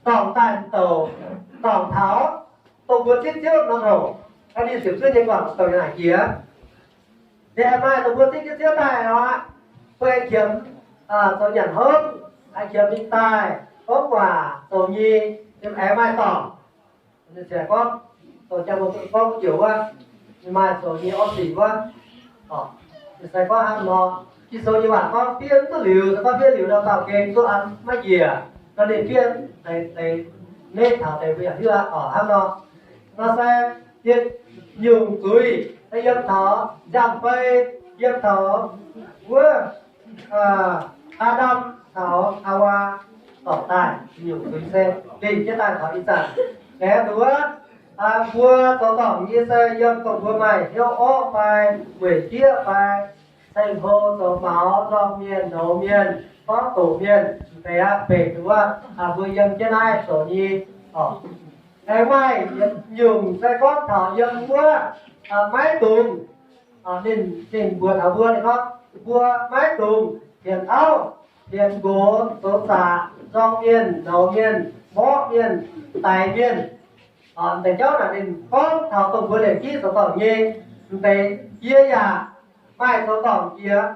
dorngc daaih douc, dorngc taux dongh mbuo zipv Ziouv norm hoc, ninh ziepc zuoqv nyei guangc douc naaic jiex. Ninh aengx maaih dongh mbuo zipv jienv Ziouv daaih nor, mbuo aengx qiemx zoux nyanc hopv, aengx qiemx mingh daaih, gorngv waac, zoux nyei, ninh aengx maaih dorngc. Ninh ziouc gorngv, zoux jang mbuo gorngv njoux wuov, ninh maaih zoux nyei orqv sic wuov. Ninh se gorngv hnangv nor, Ging-Sou nyei waac gorngv fiev mv duqv liuz, se gorngv fiev liuz nor baamh gen duqv an maiv njiec, nor ninh fiev deix, deix neqv taux deix mbuo yaac hiuv aqv. Orqc, hnangv nor, nor se yietc nyungc zuiz se yiem taux nziaamv-fei, yiem taux wuov Aa^ndam caux Haawaa dorngc daaih nyungc zuiz se linh jienv daaih taux ih zanc. Laengz duqv wuov, mbuo zoux dorngc nyei se yiem dongh mbuo maaih hnyouv orqv fai weic fiev fai ceng-hlo zoux maux, nzorng mienh, nouz mienh, gorngv doqc mienh, mv deix aqv, benx duqv wuov, mbuo yiem jienv naaiv zoux nyei. Orqc, aengx maaih yietc nyungc se gorngv taux yiem wuov maiv dungx, ninh, ninh mbuox taux mbuo, ninh gorngv mbuo maiv dungx pienx auv, pienx nqox, zoux zaqc, nzorng mienh, nouz mienh, mborqv mienh, daix mienh. Mv deix jauv naaic ninh gorngv taux dongh mbuo lengc jiv zoux dorngc nyei. Mv deix yie yaac maaih zoux dorngc jiex,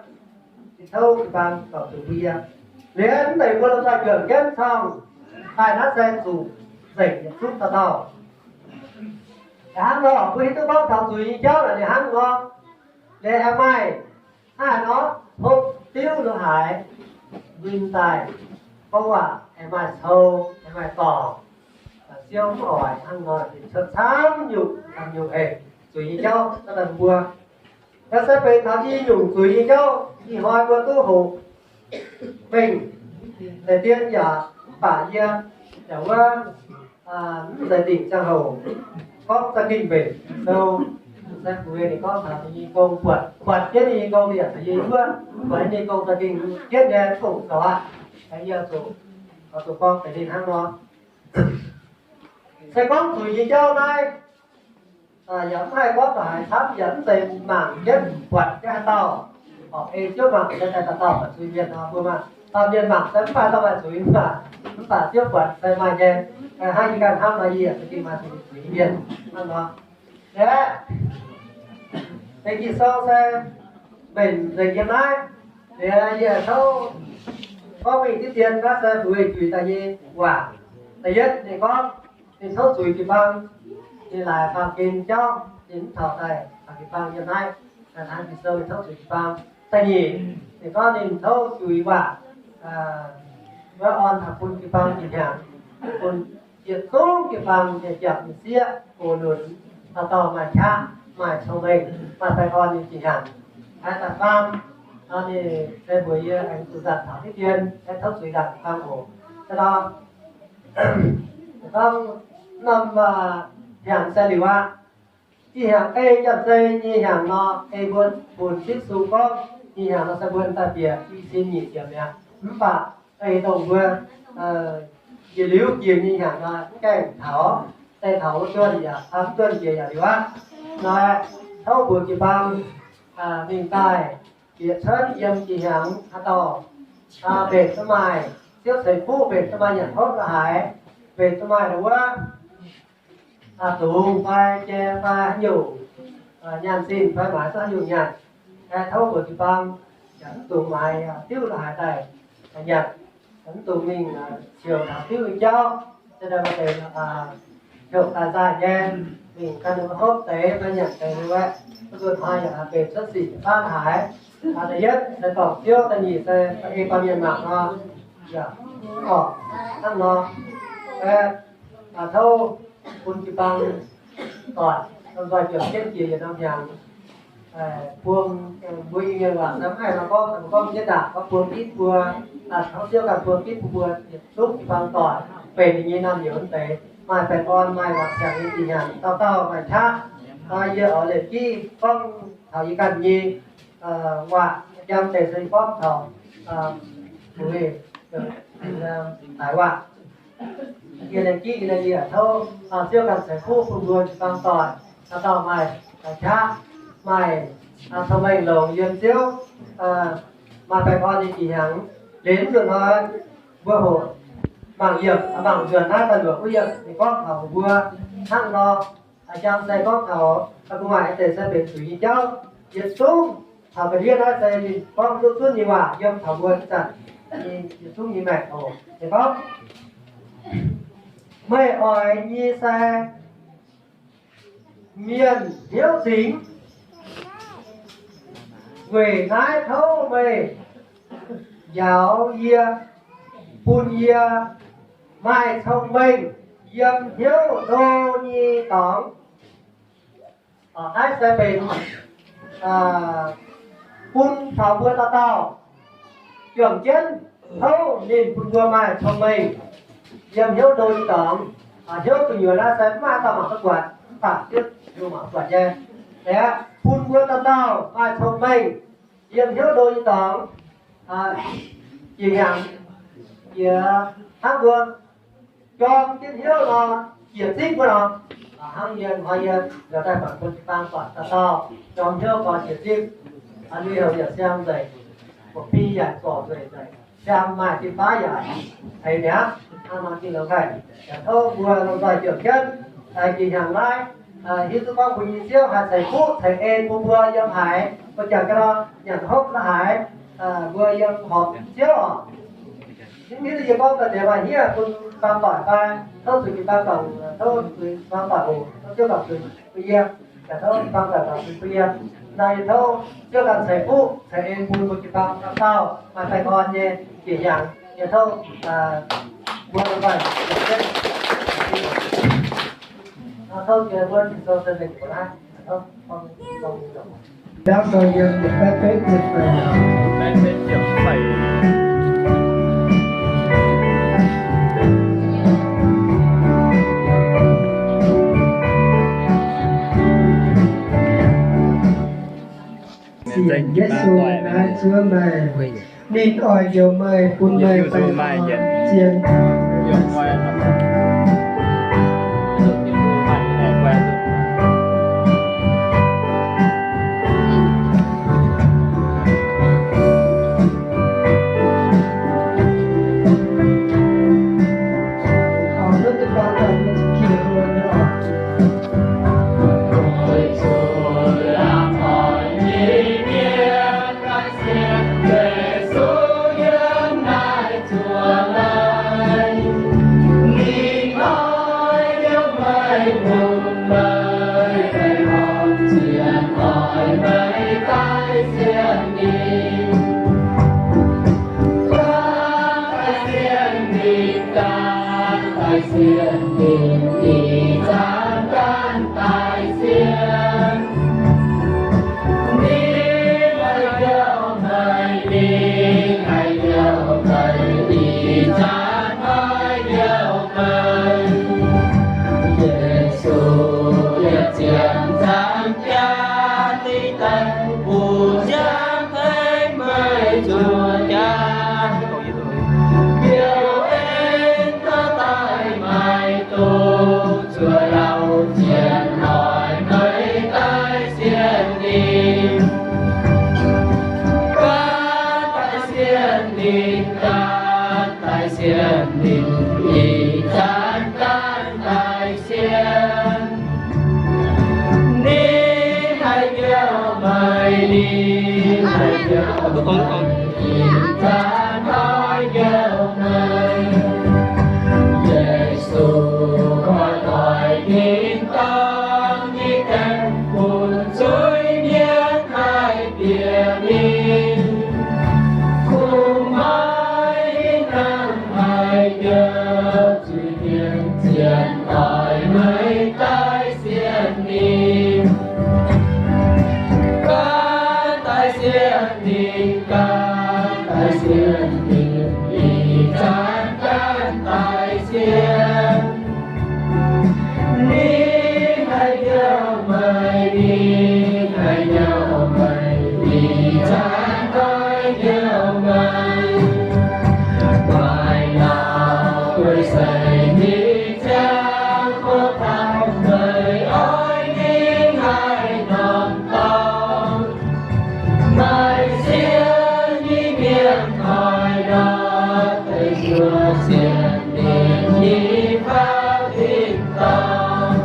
tov jiu-baang dorngc zuqc bun yie. Liuz mv deix mbuo lomh nzoih juangc jienv cong, daaih naaiv se zuqc nzengc yietc zungv dauh dauh. Hnangv nor mbuo hiuv duqv gorngv taux zuiz nyei jauv naaic ninh hnangv nor. Liuz aengx maaih hnangv haaix nor, hopv diuv la'haaix, nquin daaih, gorngv waac aengx maaih cou, aengx maaih dorngc, siou mv oix hnangv nor, ninh cuotv camv nyungc, camv nyungc hec, zuiz nyei jauv daaih mbuo. Naaiv se benx taux i nyungc zuiz nyei jauv, ih hnoi mbuo duqv hoqc mengh deix dien yaac mv baac yie yaac wuov mv zeiz dingc ziangh hoc gorngv za'gengh mbenc sou. Se mbuo ninh gorngv taux ninh nyei gong buatc, buatc jienv ninh nyei gong, ninh yaac caux yie yuov buatc ninh nyei gong za'gengh jienv nyei fongc zoux aqv. Yie zuqc, zuqc gorngv deix ninh hnangv nor. Se gorngv zuiz nyei jauv naaiv, yaac mv haih gorngv haaix camv, yaac mv zeiz mangc jienv buatc jienv haaix dauh. Orqc, ei Ziouv mangc se daaih dauh dauh buatc zuiz mienh nor, mbuo maah, dauh mienh mangc se mv baac dauh maaih zuiz mv baac, mv baac Ziouv buatc se maaih nyei. Hnangv yie ganh hnamv nor, yie yaac za'gengh maaih zuiz nyei mienh hnangv nor. Aeqv, deix Ging-Sou se mbenc nzengc yiem naaiv. Liuz yie tov gorngv mingh diqv dien naaiv se weic zuiz daaih nyei waac. Da'yietv ninh gorngv ninh tov zuiz jiu-baang, ninh laaix baamh gen jauv, ninh mv taux daaih baamh jiu-baang yiem naaiv. Daaih hnangv Ging-Sou ninh tov zuiz jiu-baang. Da'nyeic, ninh gorngv ninh tov zuiz waac, wuov orn taux bun jiu-baang jiex hnyangx, bun Yietc zungv jiu-baang nyei jauv-nyei sieqv, gox lunx, dauh dauh maaih qaqv, maaih cong-mengh, maaih baengh orn nyei jiex hnyangx. Haih daaih faam, ninh se mbuox yie aengx zuqc nzangc taux diqv dien, aengx tov zuqc nzangc faam oc. Se nor, gorngv norm hnyangx se liuz aqv. Ih hnyangx ei janx-zei nyei hnyangx nor, ei mbuo funx Yesu gorngv nyei hnyangx nor se mbuo daaih bieqc i sin nyic ziepc mi'aqv. Mv baac ei dongh mbuo yietc liuz jiex nyei hnyangx nor, mv gaengh taux, daaih taux wuov duonh yaac, mv duonh jiex yaac liuz aqv. Nor, tov mbuox jiu-baang mingh daaih bieqc cuotv yiem jiex hnyangx haaix dauh mbenc duqv maaih ziouv ceix fuqv, mbenc duqv maaih nyanc hopv la'haaix, mbenc duqv maaih wuov dungz fai jai fai haaix nyungc nyaanh zinh fai maaiz duqv haaix nyungc nyanc, tov mbuox jiu-baang yaac mv dungx maaiz diuv la'haaix daaih nyanc, mv dungx mingh siouc taux diuv nyei jauv. Se daaih maaih deix heuc daaih nzaaih nyei, mingh ganh hopv deix fai nyanc deix nyei wuov, mv zuqc hnoi yaac mbenc cuotv sic faanv haaix. Da'yietv se dorngc Ziouv, da'nyeic se ei baamh mienh mangc nor, yaac orqc hnangv nor. Tov bun jiu-baang doic, lomh nzoih juangc jienv jiex yietc norm hnyangx. Buang mbuo Iu-Mienh waac naaiv mv haih nor gorngv, gorngv jienv ndaangc gorngv buang gitv mbuo, tov Ziouv ganh buang gitv bun mbuo yietc zungv jiu-baang doic, benx ninh nyei naamh nyouz deix, maaih baengh orn, maaih wangc ziangx nyei jiex hnyangx, dauh dauh maaih qaqv. Yie oix lengc jiv gorngv taux yie ganh nyei waac, jang deix se gorngv taux haaix waac. Yie lengc jiv yie tov Ziouv ganh ceix fuqv bun mbuo jiu-baang doic, dauh dauh maaih qaqv, maaih cong-mengh longx yiem Ziouv, maaih baengh orn nyei jiex hnyangx. Liuz nzunc hnoi mbuo hoqc mangc yiemc, mangc nzuonx naaiv daaih luoqc wuov yiemc ninh gorngv taux mbuo hnangv nor. Jang se gorngv taux mbuo maaih deix se benx zuiz nyei jauv, yietc zungv taux ga'ndiev naaiv se ninh gorngv duqv zunv nyei waac yiem taux mbuo ih zanc nyei yietc zungv nyei maengc oc. Ninh gorngv, meih oix nyei se mienh hnyouv zingx. Weic naaiv tov meih njaaux yie, bun yie maaih cong-mengh yiem hnyouv ndo nyei dorngx. Naaiv se benx bun taux mbuo dauh dauh juangc jienv tov ninh bun mbuo maaih cong-mengh yiem hnyouv ndo nyei dorngx. Hnyouv gu'nyuoz naaiv se mv maaih dauh mangc duqv buatc, mv baac Ziouv mangc duqv buatc nyei. Aeqv, bun mbuo dauh dauh maaih cong-mengh yiem hnyouv ndo nyei dorngx. Jiex hnyangx, jiex hnangv mbuo jorm jienv hnyouv nor, jiex zipv wuov nor, hnangv yie hnoi yie nzuonx daaih buatc bun jiu-baang buatc dauh dauh jorm hnyouv gorx jiex zipv. Lui-houx yaac siang nzengc, buoz-bie yaac zorc nzueic nzengc, siang maaih jiu-baang yaac ceix mi'aqv. Hnangv nor Tin-Hungh haih yaac tov mbuo lomh nzoih juangc jienv jiex hnyangx naaiv, hiuv duqv gorngv mbuo nyei Ziouv haih ceix fuqv ceix en bun mbuo yiem haaix, mbuo jangx ga'ndiev nor nyanc hopv la'haaix, mbuo yiem horpc Ziouv oc. Mv hiuv duqv yie gorngv daaih deix maaih hniev bun jiu-baang doic fai, tov zuqc jiu-baang doic, tov zuqc jiu-baang doic oc, tov Ziouv doic zuqc bun yie, yaac tov jiu-baang doic doic zuqc bun yie. Naaiv yie tov Ziouv ganh ceix fuqv ceix en bun mbuo jiu-baang dauh dauh maaih baengh orn nyei jiex hnyangx. Yie tov mbuo doic, tov mbuo Ging-Sou se mengh mbuo naaiv, tov Gióng sau yiem yietc baeqv betv yietc feix. Sienx Yesu naaiv Ziouv meih, ninh oix njoux meih, bun meih baengh orn zien. zuqc jaax, biouv en gaax daaih maaih doz, zuqc lauh zienx oix meih daaih sienh ninh. Gaax daaih sienh ninh, gaax daaih sienh ninh, ih zanc gaax daaih sienh. Ninh haih biouv meih, ninh haih biouv meih, ih zanc haih biouv meih. Yesu koi doix tin-dorngh nyei gaengh bun zuiz-mienh haih bieqc mingh. Kungx maiv hnangv haih biouv zuiz-mienh zienx oix meih daaih sienh ninh. Gaax daaih sienh ninh, gaax daaih sienh ninh, ih zanc gaax daaih sienh. Ninh haih biouv meih, ninh haih biouv meih, ih zanc haih biouv meih. Maaih lauh guei seix nyei ziangh hoc taux meih oix mingh haih norm dorngx. Maaih sienh nyei mienh oix nor deix njuov sienh ninh nyei faaux tin-dorngh.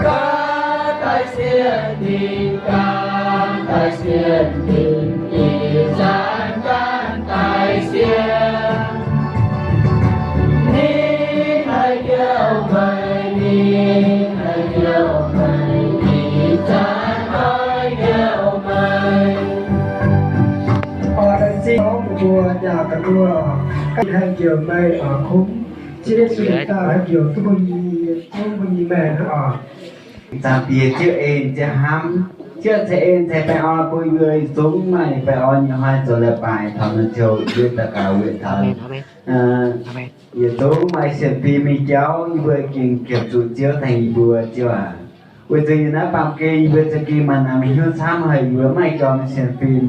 Gaax daaih sienh ninh, gaax daaih sienh ninh, ih zanc gaax daaih sienh. Ninh haih biouv meih, ninh haih biouv meih, ih zanc haih biouv meih. Oix daaih zingh gorngv mbuo jaa ga'ndiev, haih njoux meih oix kungx ziex zuqc daaih haih njoux duqv mbuo nyei, duqv mbuo nyei maengc hnangv oc. Zaangc Diex, Ziouv en Ziouv hnamv, Ziouv ceix en ceix baengh orn bun yie mbuo yietc zungv maaih baengh orn nyei hnoi zoux leiz-baaix taux naaiv ziouc yie daux gaux weic taux yietc zungv maaih sienx fim nyei jauv, yie mbuo gengh qiemx zuqc Ziouv tengx yie mbuo, Ziouv aac. Weic zuqc yiem naaiv baamh gen yie mbuo za'gengh maaih namx hnyouv camv haic, yie mbuo maiv maaih jorm sienx fim.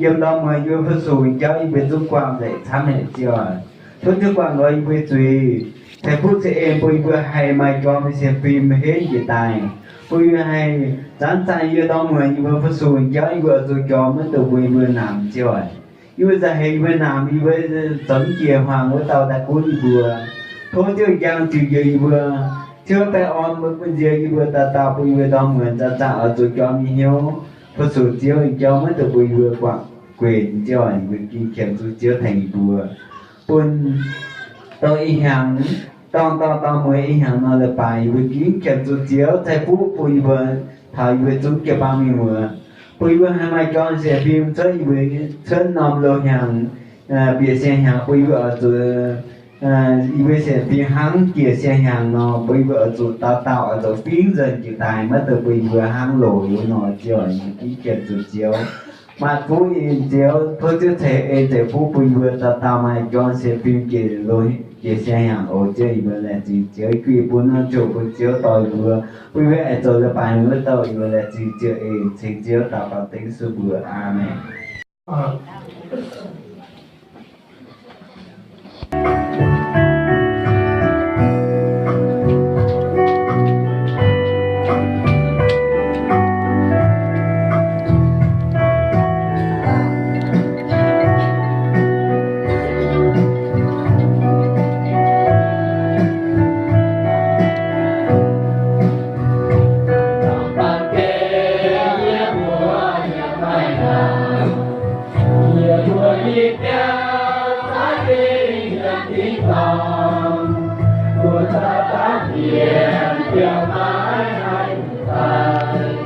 Yiem ndorm muonz yie mbuo fu-sux nyei jauv yie mbuo zungv guangc nzengc camv haic, Ziouv aac. Tov Ziouv guangc nqoi yie mbuo zuiz, ceix fuqv ceix en bun yie mbuo haih maaih jorm sienx fim henv njiec daaih, bun yie mbuo haih zanc-zanc yiem ndorm muonz yie mbuo fu-sux nyei jauv yie mbuo oix zuqc jorm maiv dungx bun yie mbuo namx, Ziouv aac. Yie mbuo za'gengh yie mbuo namx, yie mbuo zoux mv jiex hmuangx wuov dauh daaih gunv yie mbuo. Tov Ziouv njang ziux njoux yie mbuo. Ziouv baengh orn mbuo bun nziex yie mbuo dauh dauh, bun yie mbuo ndorm muonz zanc-zanc oix zuqc jorm nyei hnyouv fu-sux Ziouv nyei jauv, maiv dungx bun yie mbuo guangc guenx, Ziouv aac. Yie mbuo gengh qiemx zuqc Ziouv tengx yie mbuo, bun dongh ih hnyangx, dorng dorng dorng mueiz ih hnyangx nor leiz-baaix yie mbuo gengh qiemx zuqc Ziouv ceix fuqv bun yie mbuo taux yie mbuo zungv jiu-baang mienh muoz, bun yie mbuo haih maaih jorm sienx fim cuotv yie mbuo, cuotv norm loz-hnyangx, bieqc siang-hnyangx, bun yie mbuo oix zuqc, yie mbuo sienx fim hnangv bieqc siang-hnyangx nor, bun yie mbuo oix zuqc dauh dauh oix zuqc fingx nzuonx jiex daaih, maiv dungx bun yie mbuo hnangv loz wuov nor, Ziouv aac. Yie mbuo gengh qiemx zuqc Ziouv. Maaih fuqv nyei Ziouv, tov Ziouv ceix en ceix fuqv bun yie mbuo dauh dauh maaih jorm sienx fim jiex loz, jiex siang-hnyangx oc. Ziouv, yie mbuo laengz zingh Ziouv, juiv bun norm ziouc bun Ziouv dorh yie mbuo, bun yie mbuo aengx zoux leiz-baaix wuov dauh. Yie mbuo laengz zingh Ziouv, en ceng Ziouv daux gaux dengv Yesu mbuox. Aamen. Yie mbuo nyei biauv, cai dingh yiem tin dorngh, mbuo dauh dauh mienh biauv maiv haih daaih,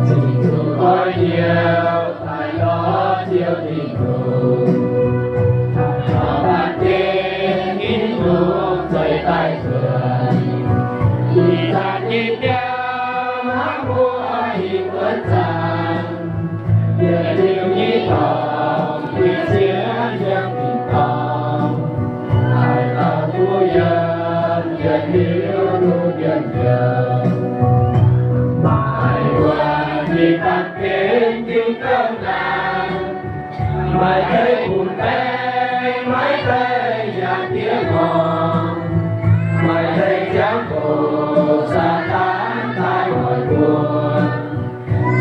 cingx zuqc goiv yiem daaih lorz Ziouv Tin-Hungh. Taux baamh gen Tin-Hungh zueiz daaih nzuonx, ih zanc nyei biauv hnangv mbuo hingh wuonv zaangc, yietc liuz nyei dorngx, yietc liuz yiem tin-dorngh, haaix dauh duqv yiem, yietc liuz duqv yiem njoux. Maaih deix bun baeng, maaih deix yaac diev ngorc. Maaih deix ziangh hoc Saadaan daaih hoic mbuo.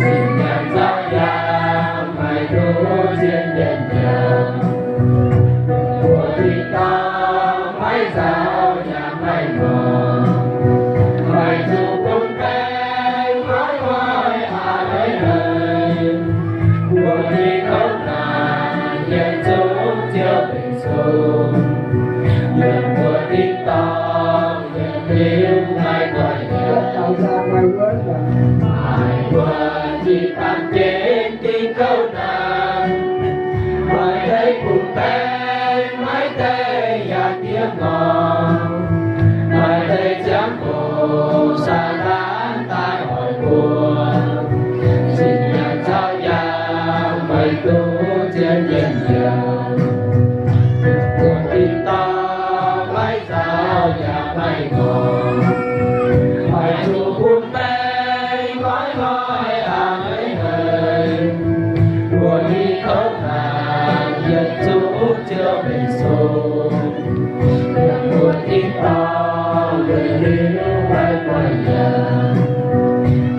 Zinh nyaanh nzauh yaac maaih duqv zien mienh mbiauh. Mbuo tin-dorngh maiv nzauh yaac maiv ngorc. Maaih zuqc bun baeng, maiv maaih a'hneiv haic. Mbuo tin-dorngh naaic yietc zungv ziouc benx sung. Yiem mbuo tin-dorngh yietc liuz maiv doix-hnyouv. Maaih mbuo jiex baamh gen dingh kouv naanc. Maaih deix bun baeng, maaih deix yaac diev ngorc. Maaih deix ziangh hoc Saadaan daaih hoic mbuo. Zinh nyaanh nzauh yaac maaih duqv zien mienh mbiauh. Mbuo tin-dorngh maiv nzauh yaac maiv ngorc. Maaih zuqc bun baeng, maiv maaih a'hneiv haic. Mbuo tin-dorngh naaic yietc zungv ziouc benx sung. Yiem mbuo tin-dorngh yietc liuz maiv doix-hnyouv.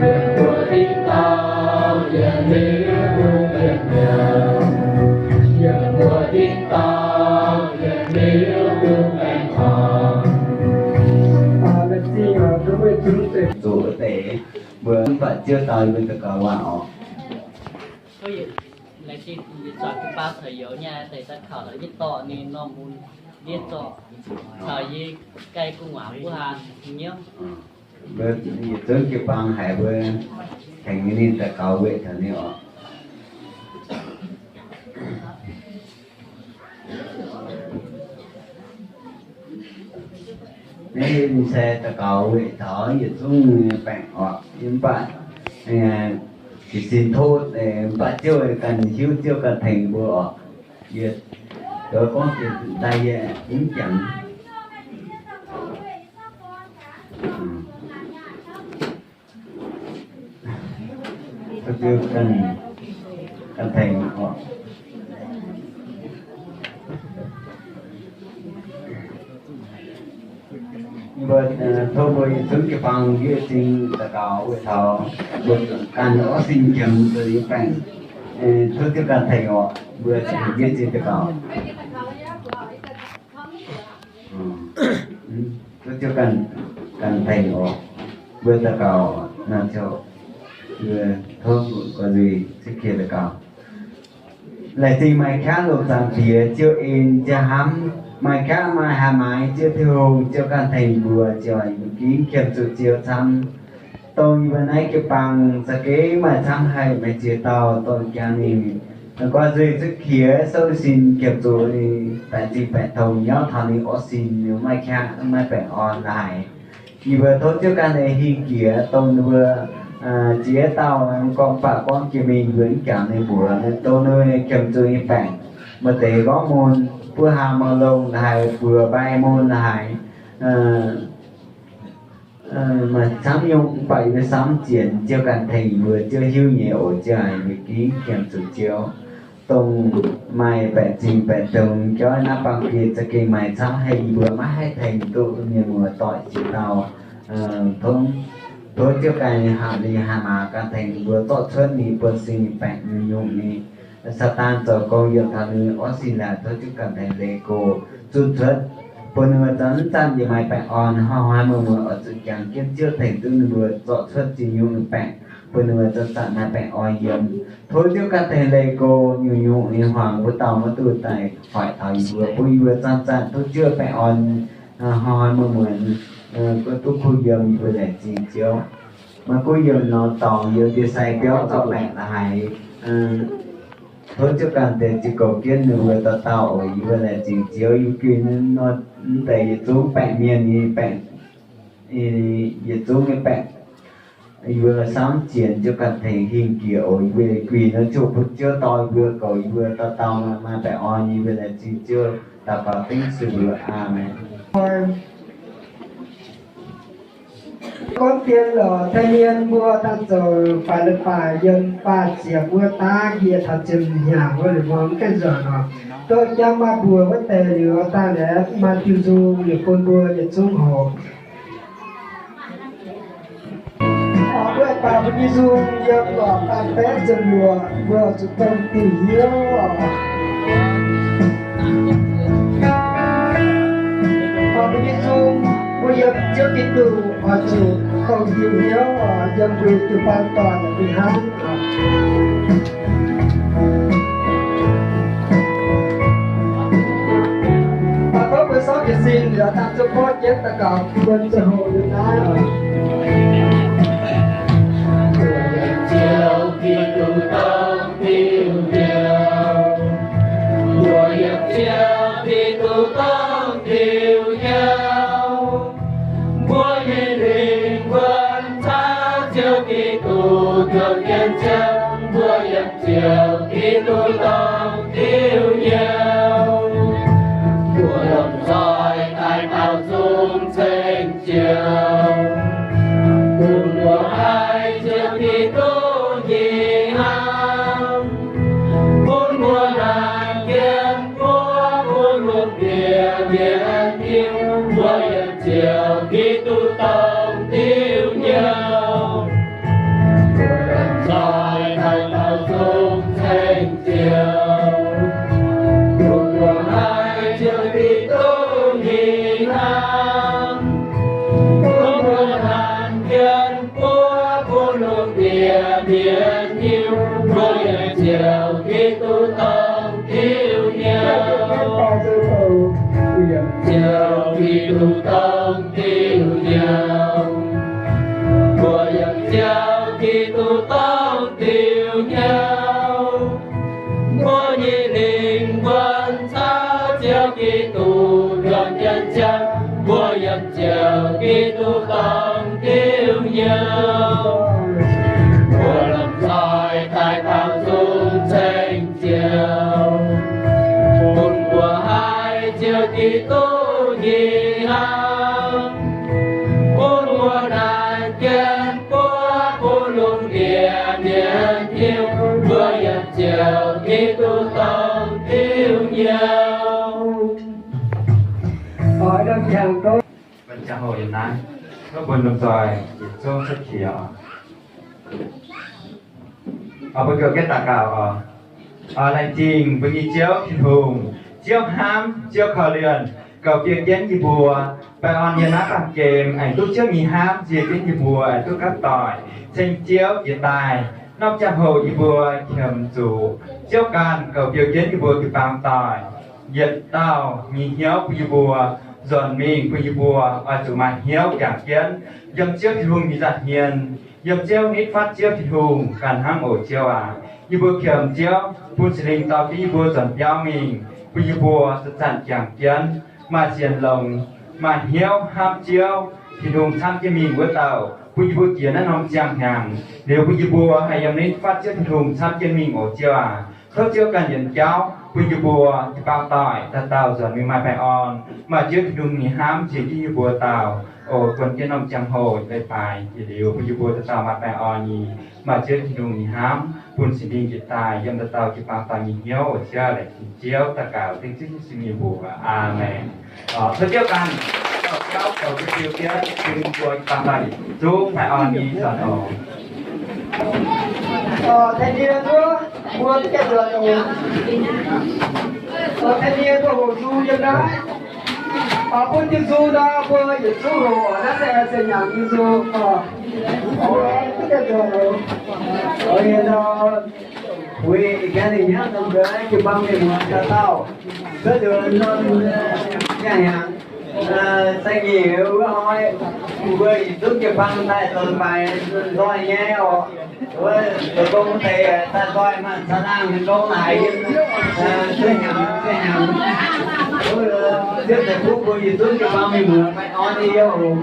Yiem mbuo tin-dorngh yietc liuz bun mienh mbiauh. Yiem mbuo tin-dorngh yietc liuz bun baeng horpc. Zuqc wuov deix mbuo mv baac Ziouv dau mbuo daux gaux waac oc. Laengz zingh yie zuangx jiu-baang caux youz nyei deix daux gaux la'yietv dorh ninh norm mun, yietv zorqv caux yie gai gu'nguaaz wuov haaix nyiemv. Mbuo yietc zungv jiu-baang haiz mbuo tengx ninh daux gaux weic taux ninh oc. Ninh se daux gaux weic taux yietc zungv nyei baengc oc. Mv baac jiez sin tov, mv baac Ziouv ganh hiuv, Ziouv ganh tengx mbuo oc. Yie gorngv daaih yie mv jangx. Ganh tengx oc. Mbuo tov mbuo yietc zungv jiu-baang yie zingh daux gaux weic taux mbuo ganh orv sin jiex mbuo nyei baengc. Tov Ziouv ganh tengx oc. Mbuo yie zingh daux gaux. Tov Ziouv ganh tengx oc. Mbuo daux gaux nor ziouc, mbuo tov mbuo gorx-nzuih Zieqv Kiex daux gaux. Laengz zingh maaih qaqv longc Zaangc Diex Ziouv en Ziouv hnamv, maaih qaqv maaih haih maaiz Ziouv Tin-Hungh, Ziouv ganh tengx mbuo, Ziouv, yie mbuo gengh qiemx zuqc Ziouv camv. Dongh yie mbuo naaiv jiu-baang za'gengh maaih camv haih maaih ziex dauh dongh jangx ninh gorx-nzuih Zieqv Kiex souv sin qiemx zuqc ninh baeqc zingh baeqc tongx nyauv taux ninh orv sin, maaih qaqv maaih baengh orn laaix. Yie mbuo tov Ziouv ganh nyei hingh jiex dongh ninh mbuo ziex dauh gorngv baac gorngv jiex mingh mbuo mv jangx ninh mbuox, dongh ninh qiemx zuqc nyei baengc, maaih deix gorngv mun, buov haa mouc longh laaix, buoz mbai mun laaix, maaih camv nyungc, mv baac yie mbuo samv zienx Ziouv ganh tengx yie mbuo. Ziouv hiuv nyei oc. Ziouv aac, yie mbuo gengh qiemx zuqc Ziouv, dongh maaih baeqc zingh baeqc tongx jauv naaiv baamh gen za'gengh maaih camv haic, yie mbuo maiv haih tengx duqv mienh muoz doic ziex dauh. Tov Ziouv ganh haih lingh haih maaz ganh tengx yie mbuo zorqv cuotv ninh buonv-sin nyei baengc nyungc-nyungc nyei. Saadaan zoux gong yiem taux ninh orv sin laaix, tov Ziouv ganh tengx leih gox zunh cuotv, bun ninh mbuo zanc-zanc yaac maaih baengh orn, hnoi-hnoi muoz-muoz oix zuqc jangx jienv Ziouv tengx duqv ninh mbuo zorqv cuotv ziex nyungc nyei baengc, bun ninh mbuo zanc-zanc maaih baengh orn yiem. Tov Ziouv ganh tengx leih gox nyungc-nyungc nyei hmuangx wuov dauh maiv duqv daaih hoic taux yie mbuo, bun yie mbuo zanc-zanc duqv Ziouv baengh orn, hnoi-hnoi muoz-muoz duqv kuh yiem. Yie mbuo laengz zingh Ziouv. Maiv gunv yiem norm dorngx, yiem ndie-sai biauv zorqv baengc la'haiz, tov Ziouv ganh deix ziux goux jienv ninh mbuo dauh dauh oc. Yie mbuo laengz zingh Ziouv, yie mbuo guinh nor mv deix yietc zungv baengc mienh nyei baengc, yietc zungv nyei baengc, yie mbuo samv zienx Ziouv ganh tengx hingh jiex oc. Yie mbuo guinh nor ziouc bun Ziouv dorh yie mbuo goux yie mbuo dauh dauh maaih baengh orn. Yie mbuo laengz zingh Ziouv, daux gaux dengv sueih mbuox. Aamen. Gorngv dien lorqc, thanh niên mbuo daaih zoux faix leiz-baaix yiem faah ziepc wuov daav njiec taux ziepc hnyangx wuov liuz, mbuo mv gaengh nzuonx oc. Duqv jangv maaih mbuox wuov deix liuz, daaih aeqv, maaih diuh nzung liuz bun mbuo yietc zungv hoqc. Mbuo baac mbuo nyei nzung yiem lorqc daaih baeqv ziepc luoqc, mbuo zuqc dongh diuh hnyouv oc. Mbuo nyei nzung, mbuo yiem Ziouv Giduc oix zuqc dongh diuh hnyouv oc, yiem mbuo jiu-baang doic fih hnangv. Mbuo gorngv mbuo sortv jiez sin liuz, daaih zuqc gorngv jienv daux gaux bun ziangh hoc liuz naaiv. Mbuo yiem Ziouv Giduc dongh diuh hnyouv. Mbuo yiem Ziouv Giduc dongh diuh hnyouv. Mbuo nyei lingh wuonh caux Ziouv Giduc nzuonx jienv jauv. Mbuo yiem Ziouv Giduc dongh diuh hnyouv. Mbuo lomh nzoih daaih taux zungv ceng Ziouv, bun mbuo haih Ziouv Giduc nyei hnamv, bun mbuo naaic jienv mbuo bun lungh ndiev mienh hiuv mbuo yiem Ziouv Giduc dongh diuh hnyouv. Mbuo lomh nzoih daaih taux zungv ceng Ziouv, bun mbuo haih Ziouv Giduc nyei hnamv, bun mbuo naaic jienv mbuo bun lungh ndiev mienh hiuv mbuo yiem Ziouv Giduc dongh diuh hnyouv. Ziouv Giduc dongh diuh hnyouv. Mbuo yiem Ziouv Giduc dongh diuh hnyouv. Mbuo nyei lingh wuonh caux Ziouv Giduc nzuonx jienv jauv. Mbuo yiem Ziouv Giduc dongh diuh hnyouv. Mbuo lomh nzoih daaih taux zungv ceng Ziouv, bun mbuo haih Ziouv Giduc nyei hnamv, bun mbuo naaic jienv mbuo bun lungh ndiev mienh hiuv mbuo yiem Ziouv Giduc dongh diuh hnyouv. Bun ziangh hoc yiem naaiv, tov bun lomh nzoih yietc zungv cuotv qiex oc. Mbuo gorngv jienv daux gaux oc. Laengz zingh mbuo nyei Ziouv Tin-Hungh, Ziouv hnamv, Ziouv korv-lienh, gauh biouv jienv yie mbuo baengh orn yiem naaiv baamh gen aengx duqv Ziouv nyei hnamv nzie jienv yie mbuo aengx duqv gapv doic ceng Ziouv jiex daaih. Norm ziangh hoc yie mbuo qiemx zuqc Ziouv ganh gauh biouv jienv yie mbuo jiu-baang doic, yietc dauh nyei hnyouv bun yie mbuo nzuonx mingh, bun yie mbuo oix zuqc maaih hnyouv jangx jienv yiem Ziouv Tin-Hungh nyei nza'hmien, yiem Ziouv nitv fatv Ziouv Tin-Hungh ganh hnangv oc Ziouv aac. Yie mbuo qiemx Ziouv bun Singx Lingh dorh jienv yie mbuo nzuonx biauv mingh, bun yie mbuo zanc-zanc jangx jienv maaih sienx longx, maaih hnyouv hnamv Ziouv Tin-Hungh camv jienv mingh wuov dauh, bun yie mbuo jiex naaiv norm siang-hnyangx liuz, bun yie mbuo haih yiem nitv fatv Ziouv Tin-Hungh camv jienv mingh oc Ziouv aac. Tov Ziouv ganh yienx jauv bun yie mbuo jiu-baang doic dauh dauh nzuonx mingh maaih baengh orn, maaih Ziouv Tin-Hungh nyei hnamv nzie jienv yie mbuo dauh oc. Bun jienv norm ziangh hoc leiz-baaix jiex liuz, bun yie mbuo dauh dauh maaih baengh orn nyei, maaih Ziouv Tin-Hungh nyei hnamv, bun Singx Lingh jiex daaih yiem dauh dauh jiu-baang doic nyei hnyouv oc Ziouv. Laengz zingh Ziouv, daux gaux dengv Ziouv Yesu nyei mbuox. Aamen. Tov Ziouv ganh dauh dauh zoux jienv biouv jienv bun mbuo jiu-baang doic yietc zungv baengh orn nyei nzuonx oc. Thanh niên mbuo, mbuo mv gaengh nzuonx oc. Thanh niên mbuo hoqc nzung yiem naaiv. Bun diuh nzung nor mbuo yietc zungv hoqc, naaiv se se nyanc diuh nzung. Mbuo mv gaengh nzuonx oc. Puix ih ganh ninh hnyouv nzengc mbuo jiu-baang mienh muoz dauh dauh, cuotv nzuonx norm siang-hnyangx, sai nyic wuov hnoi, mbuo yietc zungv jiu-baang daaih zoux faix nzoih nyei oc. Wuov zoux gong deix daaih nzoih maaih caangh laangh hnyangx gong haic, cuotv hnyangx cuotv hnyangx. Wuov Ziouv ceix fuqv bun yietc zungv jiu-baang mienh muoz baengh orn nyei yiem oc.